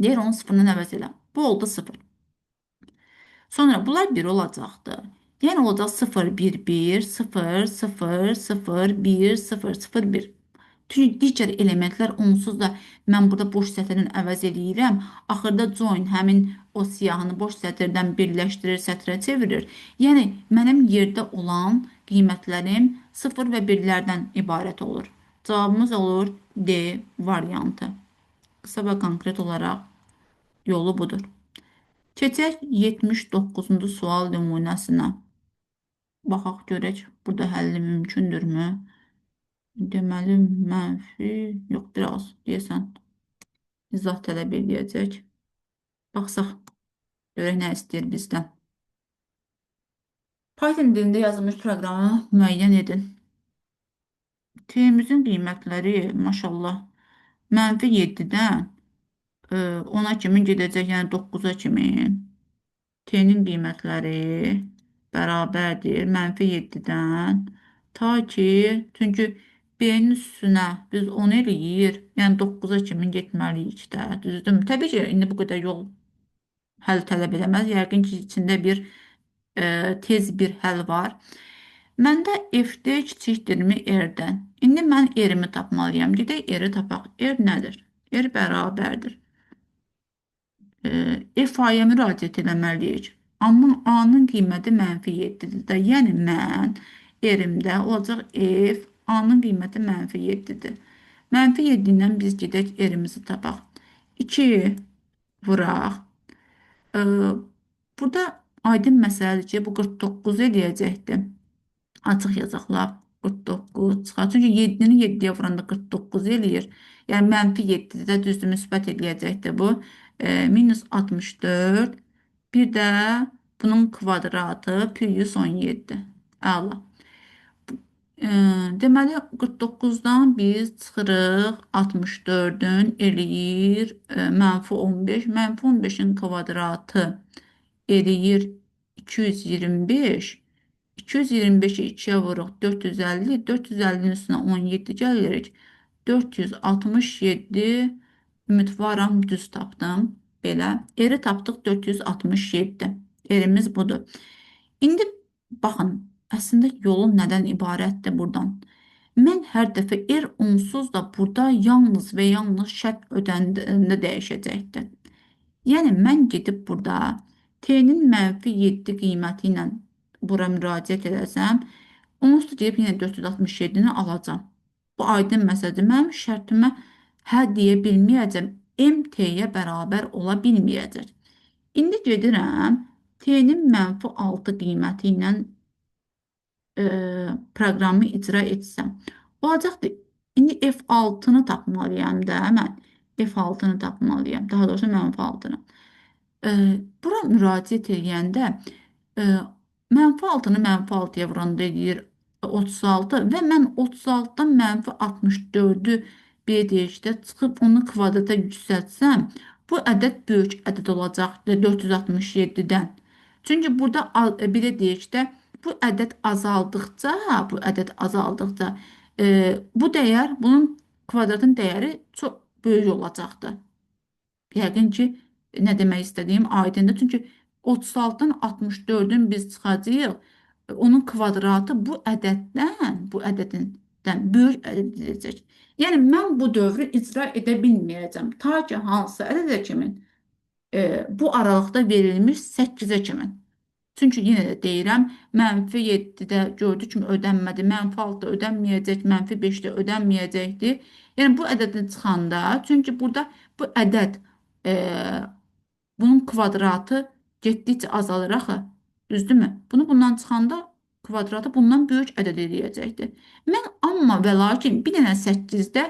Deyir, onu 0-dan əvəz elə. Bu oldu 0. Sonra bunlar 1 olacaqdır. Yəni, olacaq 0, 1, 1, 0, 0, 0, 1, 0, 0, 1. Çünki digər elementlər onsuz da mən burada boş sətirdən əvəz eləyirəm. Axırda join həmin o siyahını boş sətirdən birləşdirir, sətrə çevirir. Yəni, mənim yerdə olan qiymətlərim 0 və 1-lərdən ibarət olur. Cavabımız olur D variantı. Qısa və konkret olaraq yolu budur. Keçək 79-cu sual nümunəsinə. Baxaq görək, burada həlli mümkündürmü? Deməli, mənfi, yox, biraz deyəsən, izah tələb eləyəcək. Baxsaq, görək nə istəyir bizdən. Python dilində yazılmış proqramı müəyyən edin. T-imizin qiymətləri, maşallah, mənfi 7-dən 10-a kimi gedəcək, yəni 9-a kimi. T-nin qiymətləri bərabərdir mənfi 7-dən ta ki, çünki B-nin üstünə biz 10 eləyir, yəni 9-a kimi getməliyik də, düzdürmü? Təbii ki, indi bu qədər yol həll tələb eləməz. Yəqin ki, içində bir tez bir həll var. Məndə FD kiçikdirmi R-dən? İndi mən R-imi tapmalıyam. Gedək R-i tapaq. R nədir? R bərabərdir. F-A-ya müraciət eləməliyik. Amma A-nın qiyməti mənfi 7-dir də. Yəni, mən R-imdə olacaq F, A-nın qiyməti mənfi 7-dir. Mənfi 7 ilə biz gedək R-imizi tapaq. 2 vuraq. Burada aydın məsələdir ki, bu 49 eləyəcəkdir. Açıq yazaq lap 49 çıxar. Çünki 7-ni 7-yə vuranda 49 eləyir. Yəni, mənfi 7-dir də, düzdür, müsbət eləyəcəkdir bu. Minus 64. Bir də bunun kvadratı plus 17. Əla. Deməli, 49-dan biz çıxırıq 64-ün eləyir mənfi 15. Mənfi 15-in kvadratı eləyir 225. 225-i 2-yə vuruq 450. 450-nin üstünə 17 gəlirik. 467, ümidvaram düz tapdım. Belə. R-i tapdıq 467. R-imiz budur. İndi baxın. Əslində yolu nədən ibarətdir buradan? Mən hər dəfə R onsuz da burada yalnız və yalnız şərt ödəndə dəyişəcəkdir. Yəni, mən gedib burada T-nin mənfi 7 qiyməti ilə bura müraciət edəsəm, onsuz da gedib yenə 467-ni alacam. Bu aydın məsələdir. Mənim şərtimə hə deyə bilməyəcəm. M T-yə bərabər ola bilməyəcək. İndi gedirəm T-nin mənfi 6 qiyməti ilə proqramı icra etsəm. Olacaqdır. İndi F6-nı tapmalıyam da mən. F6-nı tapmalıyam. Daha doğrusu mənfi 6-nı. Bura müraciət edəndə mənfi 6-nı mənfi 6-ya vuranda eləyir 36 və mən 36-dan mənfi 64-ü bir deyək də çıxıb onu kvadrata yüksəltsəm, bu ədəd böyük ədəd olacaqdır 467-dən. Çünki burada belə deyək də bu ədəd azaldıqca, bu dəyər, bunun kvadratın dəyəri çox böyük olacaqdır. Yəqin ki, nə demək istədiyim aydındır. Çünki 36-dan 64-ün biz çıxacağıq, onun kvadratı bu ədəddən, bu ədədindən böyük ədəd edəcək. Yəni, mən bu dövrü icra edə bilməyəcəm. Ta ki, hansı ədədə kimin? Bu aralıqda verilmiş 8-ə kimin. Çünki yenə də deyirəm, mənfi 7-də gördük kimi ödənmədi, mənfi 6-da ödənməyəcək, mənfi 5-də ödənməyəcəkdir. Yəni, bu ədədin çıxanda, çünki burada bu ədəd, bunun kvadratı getdikcə azalır axı, düzdürmü? Bunu bundan çıxanda kvadratı bundan böyük ədəd eləyəcəkdir. Mən amma və lakin bir dənə 8-də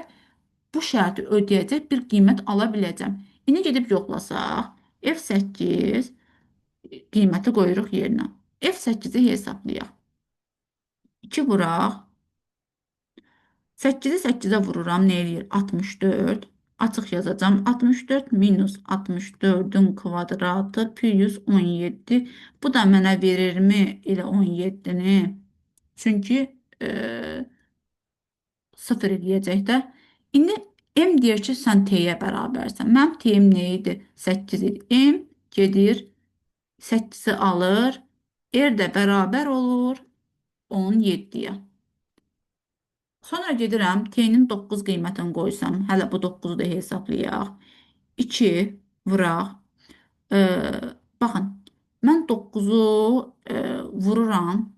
bu şərti ödəyəcək bir qiymət ala biləcəm. İndi gedib yoxlasaq, F8 qiyməti qoyuruq yerinə. F8-i hesablayaq. 2 vuraq. 8-i 8-ə vururam, nə eləyir? 64. Açıq yazacağam. 64 minus 64-ün kvadratı plus 17. Bu da mənə verirmi elə 17-ni? Çünki 0 eləyəcək də. İndi M deyir ki, sən T-yə bərabərsən. Mənim T-im nə idi? 8 idi. M gedir, 8-i alır. R də bərabər olur 17-yə. Sonra gedirəm, T-nin 9 qiymətini qoysam, hələ bu 9-u da hesablayaq. 2 vuraq. Baxın, mən 9-u vururam.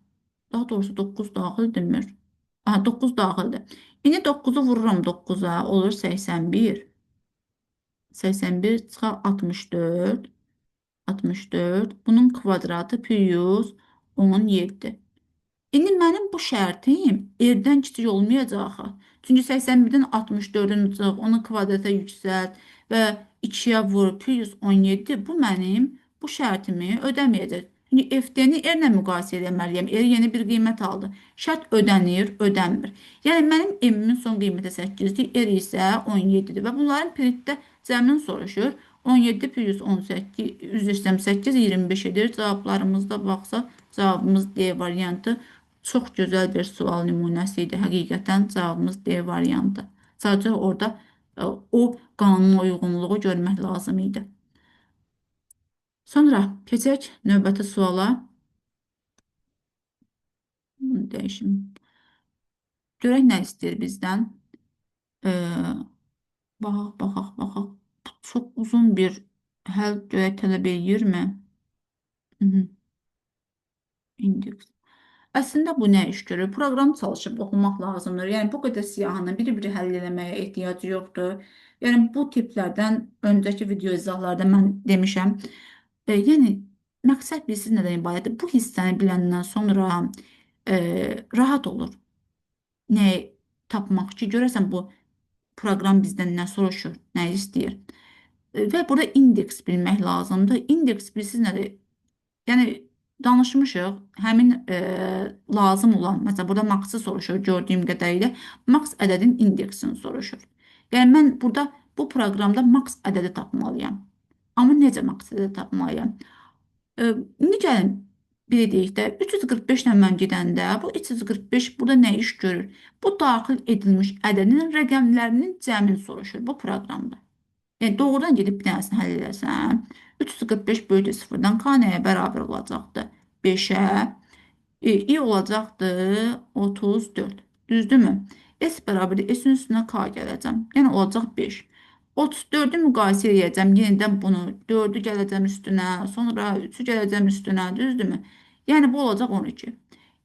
Daha doğrusu 9 daxil demir. Aha, 9 daxildir. İndi 9-u vururam 9-a, olur 81. 81 çıxar 64. 64. Bunun kvadratı plus 17. İndi mənim bu şərtim R-dən kiçik olmayacaq axı. Çünki 81-dən 64-ün çıx, onu kvadrata yüksəlt və 2-yə vur, plus 17. Bu mənim bu şərtimi ödəməyəcək. Çünki F-D-ni R-lə müqayisə eləməliyəm. R yeni bir qiymət aldı. Şərt ödənir, ödənmir. Yəni mənim M-imin son qiyməti 8-dir, R isə 17-dir və bunların printdə cəmini soruşur. 17 plus 18, üzr istəyirəm, 8, 25 edir. Cavablarımızda baxsa, cavabımız D variantı. Çox gözəl bir sual nümunəsi idi. Həqiqətən cavabımız D variantı. Sadəcə orada o qanuna uyğunluğu görmək lazım idi. Sonra keçək növbəti suala. Bunu dəyişim. Görək nə istəyir bizdən. Baxaq, baxaq, baxaq. Bu çox uzun bir həll görək tələb eləyirmi? İndeks. Əslində bu nə iş görür? Proqram çalışıb oxumaq lazımdır. Yəni bu qədər siyahını bir-bir həll eləməyə ehtiyacı yoxdur. Yəni bu tiplərdən öncəki video izahlarda mən demişəm. Yəni məqsəd bilirsiniz nədən ibarətdir? Bu hissəni biləndən sonra rahat olur. Nəyi tapmaq ki, görəsən bu proqram bizdən nə soruşur, nə istəyir. Və burada indeks bilmək lazımdır. İndeks bilirsiniz nədir? Yəni danışmışıq, həmin lazım olan, məsələn, burada max-ı soruşur gördüyüm qədərilə, max ədədin indeksini soruşur. Yəni, mən burada bu proqramda max ədədi tapmalıyam. Amma necə max ədədi tapmalıyam? İndi gəlin, belə deyək də, 345 ilə mən gedəndə, bu 345 burada nə iş görür? Bu daxil edilmiş ədədin rəqəmlərinin cəmini soruşur bu proqramda. Yəni, doğrudan gedib bir dənəsini həll eləsəm, 345 böyükdür 0-dan K nəyə bərabər olacaqdır? 5-ə. I olacaqdır 34. Düzdürmü? S bərabərdir. S-in üstünə K gələcəm. Yəni olacaq 5. 34-ü müqayisə edəcəm. Yenidən bunu 4-ü gələcəm üstünə, sonra 3-ü gələcəm üstünə, düzdürmü? Yəni bu olacaq 12.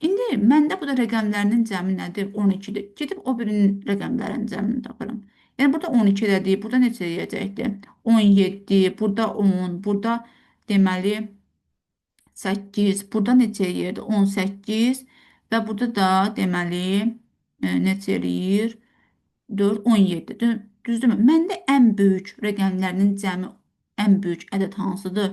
İndi məndə bu da rəqəmlərinin cəmi nədir? 12-dir. Gedib o birinin rəqəmlərinin cəmini tapıram. Yəni burada 12 elədik. Burada neçə eləyəcəkdi? 17, burada 10, burada deməli 8, burada neçə eləyirdi? 18 və burada da deməli neçə eləyir? 4, 17. Düzdürmü? Məndə ən böyük rəqəmlərinin cəmi ən böyük ədəd hansıdır?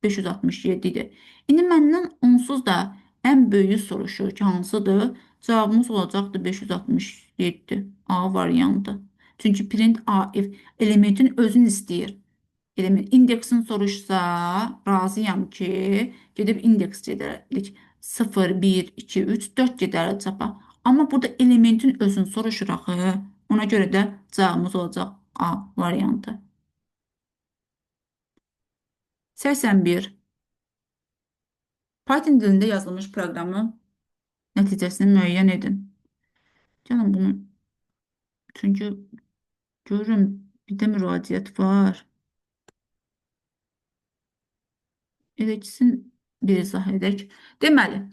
567 idi. İndi məndən onsuz da ən böyüyü soruşur ki, hansıdır? Cavabımız olacaqdır 567. A variantı. Çünki print A, F elementin özünü istəyir. Element indeksin soruşsa, razıyam ki, gedib indeks gedərdik. 0, 1, 2, 3, 4 gedər çapa. Amma burada elementin özünü soruşur axı. Ona görə də cavabımız olacaq A variantı. 81. Python dilində yazılmış proqramı nəticəsini müəyyən edin. Canım bunu, çünki görürüm bir də müraciət var. Elə ikisini bir izah edək. Deməli,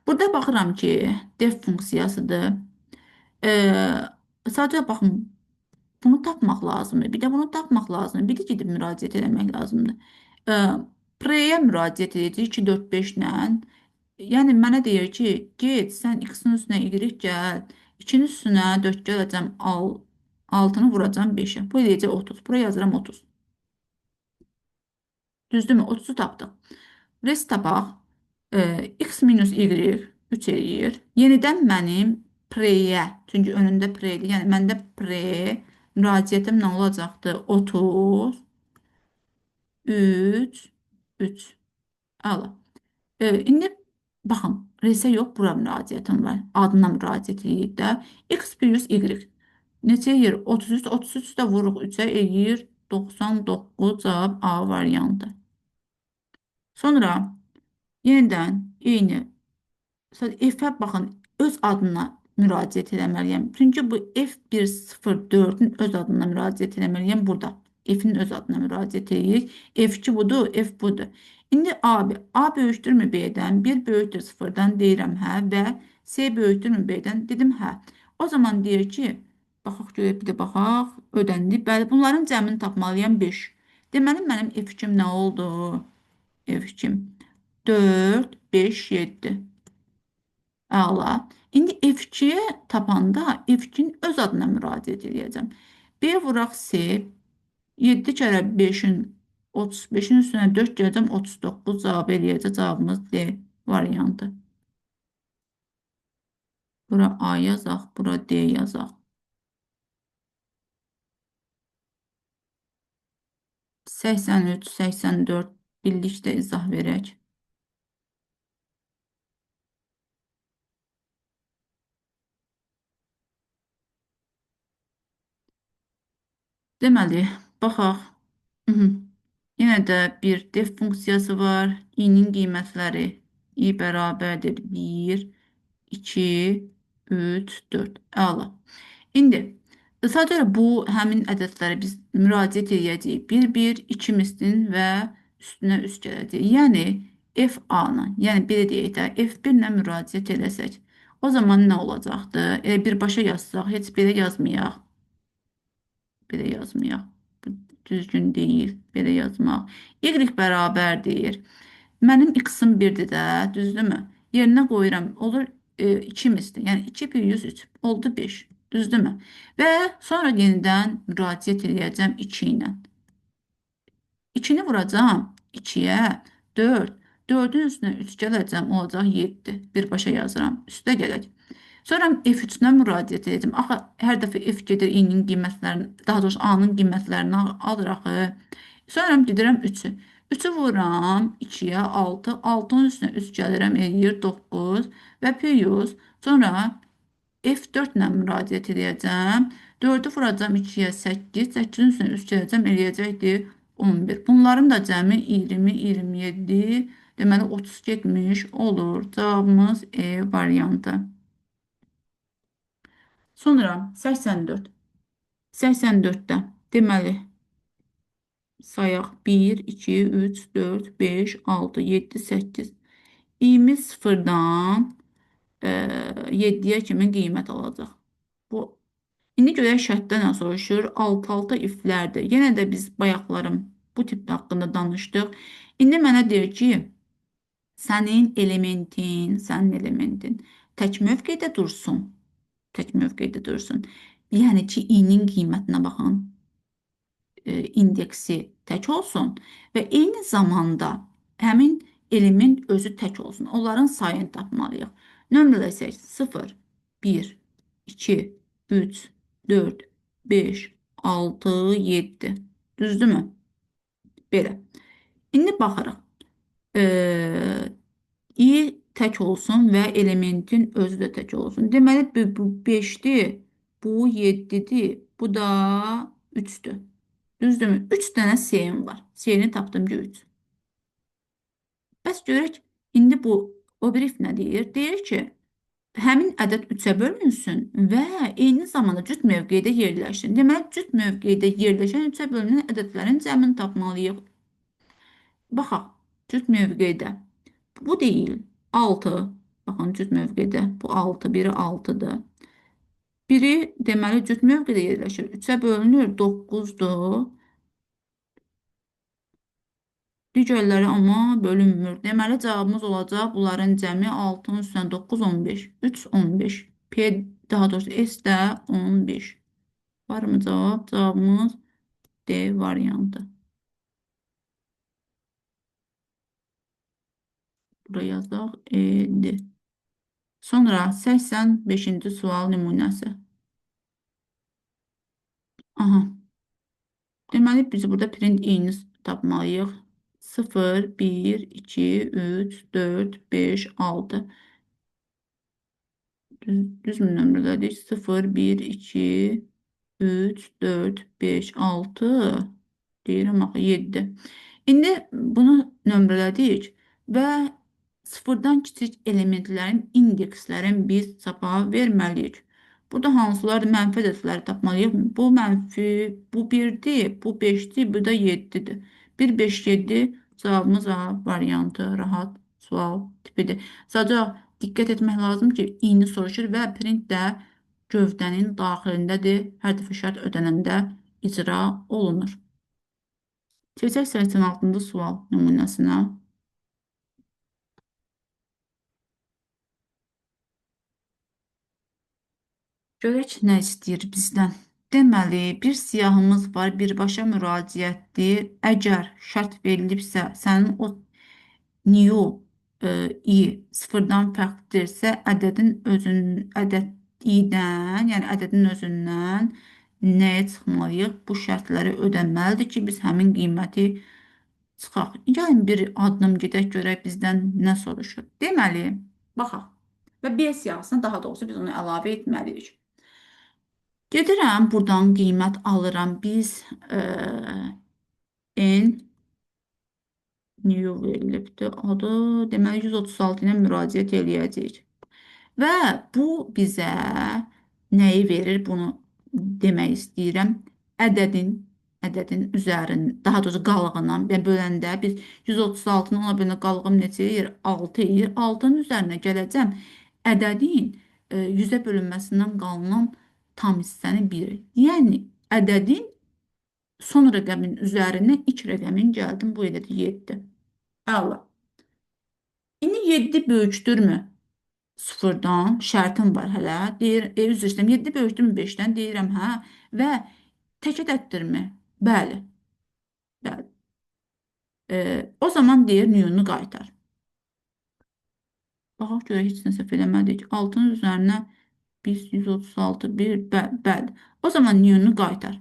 burada baxıram ki, def funksiyasıdır. Sadəcə baxın, bunu tapmaq lazımdır. Bir də bunu tapmaq lazımdır. Bir də gedib müraciət eləmək lazımdır. Pre-yə müraciət edəcək 2, 4, 5 ilə. Yəni, mənə deyir ki, get, sən x-in üstünə y gəl, 2-nin üstünə 4 gələcəm, 6-nı vuracam 5-ə. Bu eləyəcək 30. Buraya yazıram 30. Düzdürmü? 30-u tapdıq. Rest tapaq. X minus y 3 eləyir. Yenidən mənim pre-yə, çünki önündə pre-dir. Yəni, məndə pre müraciətim nə olacaqdır? 30, 3, 3. Əla. İndi baxın, resə yox, bura müraciətim var. Adına müraciət eləyib də. X plus y. Neçə eləyir? 33, 33 də vuruq 3-ə eləyir. 99 cavab A variantı. Sonra yenidən eyni F-ə baxın, öz adına müraciət eləməliyəm. Çünki bu F104-ün öz adına müraciət eləməliyəm burada. F-in öz adına müraciət edirik. F2 budur, F budur. İndi A, B. A böyükdürmü B-dən? 1 böyükdür 0-dan deyirəm hə və C böyükdürmü B-dən? Dedim hə. O zaman deyir ki, baxaq görək bir də baxaq, ödəndi. Bəli, bunların cəmini tapmalıyam 5. Deməli, mənim F2-m nə oldu? F2-m 4, 5, 7. Əla. İndi F2-yə tapanda F2-nin öz adına müraciət edəcəm. B vuraq C, 7 kərə 5-in 35-in üstünə 4 gələcəm, 39 cavab eləyəcək. Cavabımız D variantı. Bura A yazaq, bura D yazaq. 83, 84 birlikdə izah verək. Deməli, baxaq. Yenə də bir def funksiyası var. İ-nin qiymətləri i bərabərdir 1, 2, 3, 4. Əla. İndi, sadəcə bu həmin ədədlərə biz müraciət edəcəyik. 1, 1, 2 mislin və üstünə üst gələcək. Yəni, F A-la, yəni belə deyək də, F1 ilə müraciət eləsək, o zaman nə olacaqdır? Elə birbaşa yazsaq, heç belə yazmayaq. Belə yazmayaq. Bu düzgün deyil. Belə yazmaq. Y bərabərdir. Mənim x-im 1-dir də, düzdürmü? Yerinə qoyuram. Olur 2 misli. Yəni 2 plus 3. Oldu 5. Düzdürmü? Və sonra yenidən müraciət eləyəcəm 2 ilə. 2-ni vuracam 2-yə 4. 4-ün üstünə 3 gələcəm. Olacaq 7. Birbaşa yazıram. Üstə gələk. Sonra F3-nə müraciət edəcəm. Axı, hər dəfə F gedir i-nin qiymətlərini, daha doğrusu A-nın qiymətlərini alır axı. Sonra gedirəm 3-ü. 3-ü vururam 2-yə 6. 6-nın üstünə 3 gəlirəm, eləyir 9 və plus. Sonra F4 ilə müraciət edəcəm. 4-ü vuracam 2-yə 8. 8-in üstünə 3 gələcəm, eləyəcəkdir 11. Bunların da cəmi 20, 27, Deməli, 32 etmiş olur. Cavabımız E variantı. Sonra 84. 84-də deməli, sayaq 1, 2, 3, 4, 5, 6, 7, 8. İ'miz sıfırdan 7-yə kimi qiymət alacaq. Bu, İndi görək şərtdə nə soruşur? Alt-alta iflərdir. Yenə də biz bayaqlarım bu tip haqqında danışdıq. İndi mənə deyir ki, sənin elementin tək mövqedə dursun. Tək mövqedə dursun. Yəni ki, i-nin qiymətinə baxın. İndeksi tək olsun və eyni zamanda həmin element özü tək olsun. Onların sayını tapmalıyıq. Nömrələsək 0, 1, 2, 3, 4, 5, 6, 7. Düzdürmü? Belə. İndi baxırıq. I tək olsun və elementin özü də tək olsun. Deməli, bu 5-dir, bu 7-dir, bu da 3-dür. Düzdürmü? 3 dənə S-im var. S-ni tapdım ki, 3. Bəs görək, indi bu o bir if nə deyir? Deyir ki, həmin ədəd 3-ə bölünsün və eyni zamanda cüt mövqedə yerləşsin. Deməli, cüt mövqedə yerləşən 3-ə bölünən ədədlərin cəmini tapmalıyıq. Baxaq, cüt mövqedə. Bu deyil, 6. Baxın, cüt mövqedə. Bu 6, biri 6-dır. Biri, deməli, cüt mövqedə yerləşir. 3-ə bölünür, 9-dur. Digərləri amma bölünmür. Deməli, cavabımız olacaq bunların cəmi 6-nın üstünə 9, 15. 3, 15. P, daha doğrusu S də 15. Var mı cavab? Cavabımız D variantı. Buraya yazaq. E, D. Sonra 85-ci sual nümunəsi. Aha. Deməli, biz burada print i-ni tapmalıyıq. 0, 1, 2, 3, 4, 5, 6. Düz mü nömrələdik? 0, 1, 2, 3, 4, 5, 6. Deyirəm axı 7. İndi bunu nömrələdik və sıfırdan kiçik elementlərin indekslərini biz çapa verməliyik. Burada hansılar mənfi ədədləri tapmalıyıq? Bu mənfi, bu 1-dir, bu 5-dir, bu da 7-dir. 1, 5, 7 cavabımız A variantı, rahat sual tipidir. Sadəcə diqqət etmək lazım ki, i-ni soruşur və print də gövdənin daxilindədir. Hər dəfə şərt ödənəndə icra olunur. Keçək 86-cı sual nümunəsinə. Görək nə istəyir bizdən. Deməli, bir siyahımız var, birbaşa müraciətdir. Əgər şərt verilibsə, sənin o new i sıfırdan fərqlidirsə, ədədin özün, ədəd i-dən, yəni ədədin özündən nəyə çıxmalıyıq? Bu şərtləri ödənməlidir ki, biz həmin qiyməti çıxaq. Gəlin bir addım gedək görək bizdən nə soruşur. Deməli, baxaq. Və B siyahısına daha doğrusu biz onu əlavə etməliyik. Gedirəm, buradan qiymət alıram. Biz N new verilibdir adı. Deməli, 136 ilə müraciət eləyəcəyik. Və bu bizə nəyi verir? Bunu demək istəyirəm. Ədədin üzərinin, daha doğrusu qalığına, yəni böləndə biz 136-nı ona bölənə qalığım neçə eləyir? 6 eləyir. 6-nın üzərinə gələcəm. Ədədin 100-ə bölünməsindən qalınan tam hissəni 1. Yəni, ədədin son rəqəmin üzərinə ilk rəqəmin gəldim. Bu elədi 7. Əla. İndi 7 böyükdürmü? Sıfırdan şərtim var hələ. Deyir, üzr istəyirəm, 7 böyükdürmü 5-dən? Deyirəm, hə. Və tək ədəddirmi? Bəli. Bəli. O zaman deyir, new-nu qaytar. Baxaq görək, heç nə səhv eləmədik. 6-nın üzərinə biz 136, 1, bəli. O zaman new-nu qaytar.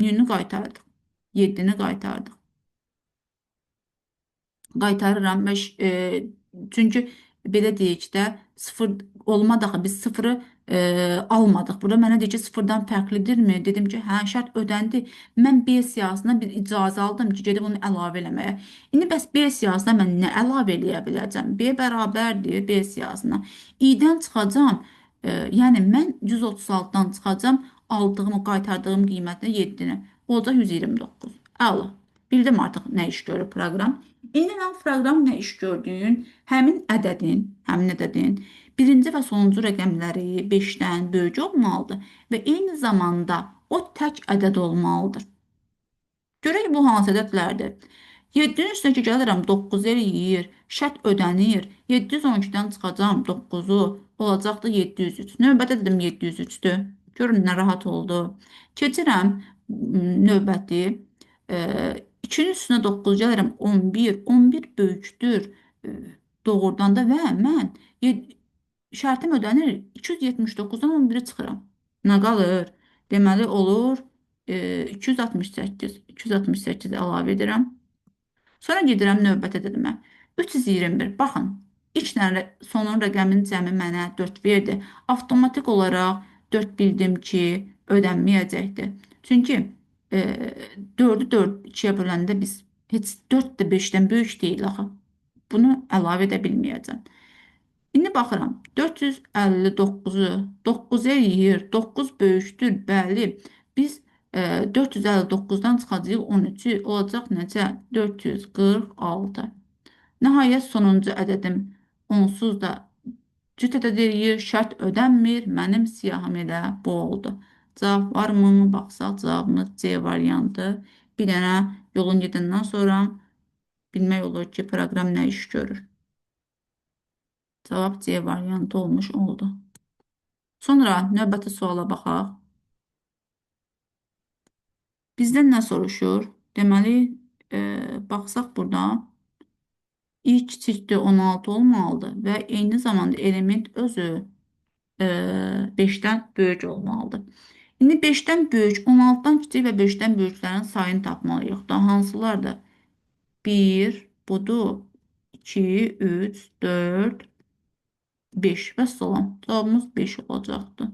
New-nu qaytardıq. 7-ni qaytardıq. Qaytarıram. Çünki Belə deyək də 0 olmadı axı biz 0-ı almadıq. Burada mənə deyir ki, 0-dan fərqlidirmi? Dedim ki, hə, şərt ödəndi. Mən B siyahısına bir icazə aldım ki, gedib onu əlavə eləməyə. İndi bəs B siyahısına mən nə əlavə eləyə biləcəm? B bərabərdir B siyahısına. İ-dən çıxacam. Yəni mən 136-dan çıxacam, aldığım, qaytardığım qiymətinə 7-ni. Olacaq 129. Əla. Bildim artıq nə iş görür proqram. İndi mən proqram nə iş gördüyün həmin ədədin birinci və sonuncu rəqəmləri 5-dən böyük olmalıdır və eyni zamanda o tək ədəd olmalıdır. Görək bu hansı ədədlərdir. 7-nin üstünə ki, gəlirəm 9 eləyir, şərt ödənir. 712-dən çıxacam 9-u, olacaqdır 703. Növbəti ədədim 703-dür. Görün nə rahat oldu. Keçirəm növbəti. 2-nin üstünə 9 gəlirəm 11. 11 böyükdür doğrudan da və mən şərtim ödənir. 279-dan 11-i çıxıram. Nə qalır? Deməli olur 268. 268 əlavə edirəm. Sonra gedirəm növbət ədədimə. 321. Baxın, ilk sonun rəqəmin cəmi mənə 4 verdi. Avtomatik olaraq 4 bildim ki, ödənməyəcəkdir. Çünki 4-ü 4 2-yə böləndə biz heç 4 də 5-dən böyük deyil axı. Bunu əlavə edə bilməyəcəm. İndi baxıram, 459-u 9 eləyir, 9 böyükdür, bəli. Biz 459-dan çıxacağıq 13-ü, olacaq necə? 446. Nəhayət sonuncu ədədim onsuz da cüt ədəd eləyir, şərt ödənmir. Mənim siyahım elə bu oldu. Cavab varmı? Baxsaq cavabımız C variantı. Bir dənə yolun gedəndən sonra bilmək olur ki, proqram nə iş görür. Cavab C variantı olmuş oldu. Sonra növbəti suala baxaq. Bizdən nə soruşur? Deməli, baxsaq burada i kiçikdir 16 olmalıdır və eyni zamanda element özü 5-dən böyük olmalıdır. İndi 5-dən böyük, 16-dan kiçik və 5-dən böyüklərin sayını tapmalıyıq da. Hansılardır? 1, budur. 2, 3, 4, 5. Vəssalam. Cavabımız 5 olacaqdır.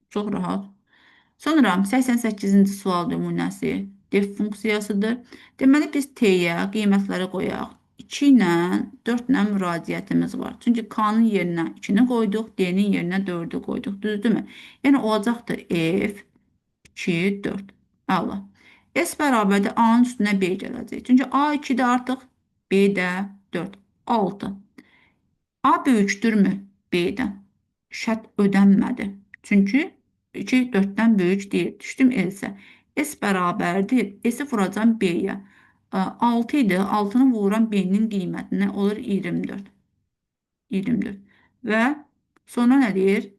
Çox rahat. Sonra 88-ci sual nümunəsi def funksiyasıdır. Deməli, biz T-yə qiymətləri qoyaq. 2 ilə 4 ilə müraciətimiz var. Çünki K-nın yerinə 2-ni qoyduq, D-nin yerinə 4-ü qoyduq. Düzdürmü? Yəni, olacaqdır F, 2, 4. Əla. S bərabərdir A-nın üstünə B gələcək. Çünki A 2-də artıq, B də 4. 6. A böyükdürmü B-dən? Şərt ödənmədi. Çünki 2 4-dən böyük deyil. Düşdüm else. S bərabərdir. S-i vuracam B-yə. 6 idi. 6-nı vururam B-nin qiymətinə. Olur 24. 24. Və sonra nə deyir?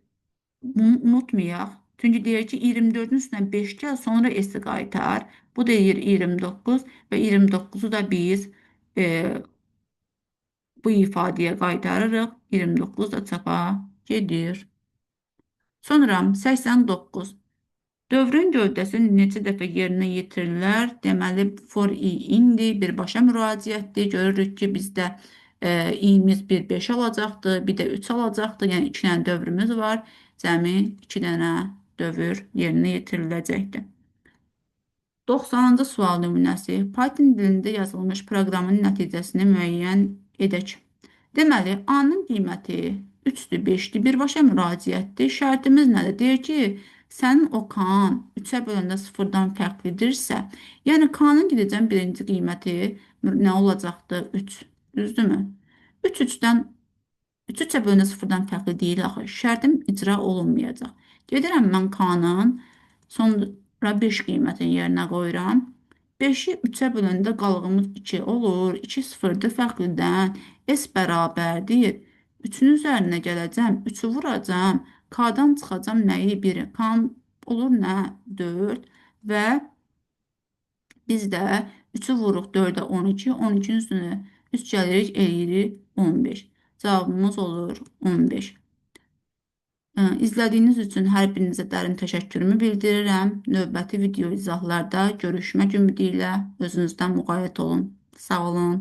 Bunu unutmayaq. Çünki deyir ki, 24-ün üstünə 5 gəl, sonra S-i qaytar. Bu deyir 29 və 29-u da biz bu ifadəyə qaytarırıq. 29 da çapa gedir. Sonra 89. Dövrün gövdəsi neçə dəfə yerinə yetirirlər? Deməli, for i indi birbaşa müraciətdir. Görürük ki, bizdə i'miz bir 5 alacaqdır, bir də 3 alacaqdır. Yəni, 2 dənə dövrümüz var. Cəmi 2 dənə dövr yerinə yetiriləcəkdir. 90-cı sual nümunəsi. Python dilində yazılmış proqramın nəticəsini müəyyən edək. Deməli, A-nın qiyməti 3-dür, 5-dir, birbaşa müraciətdir. Şərtimiz nədir? Deyir ki, sənin o K-nın 3-ə böləndə 0-dan fərqlidirsə, yəni K-nın gedəcəm birinci qiyməti nə olacaqdır? 3. Düzdürmü? 3 3-dən 3 3-ə böləndə 0-dan fərqli deyil axı. Şərtim icra olunmayacaq. Gedirəm mən K-nın sonra 5 qiymətini yerinə qoyuram. 5-i 3-ə böləndə qalığımız 2 olur. 2 0-dır fərqlidən. S bərabərdir. 3-ün üzərinə gələcəm. 3-ü vuracam. K-dan çıxacam nəyi? 1-i. K olur nə? 4. Və biz də 3-ü vururuq 4-ə 12. 12-nin üstünə 3 gəlirik, eləyirik 15. Cavabımız olur 15. İzlədiyiniz üçün hər birinizə dərin təşəkkürümü bildirirəm. Növbəti video izahlarda görüşmək ümidi ilə özünüzdən müğayət olun. Sağ olun.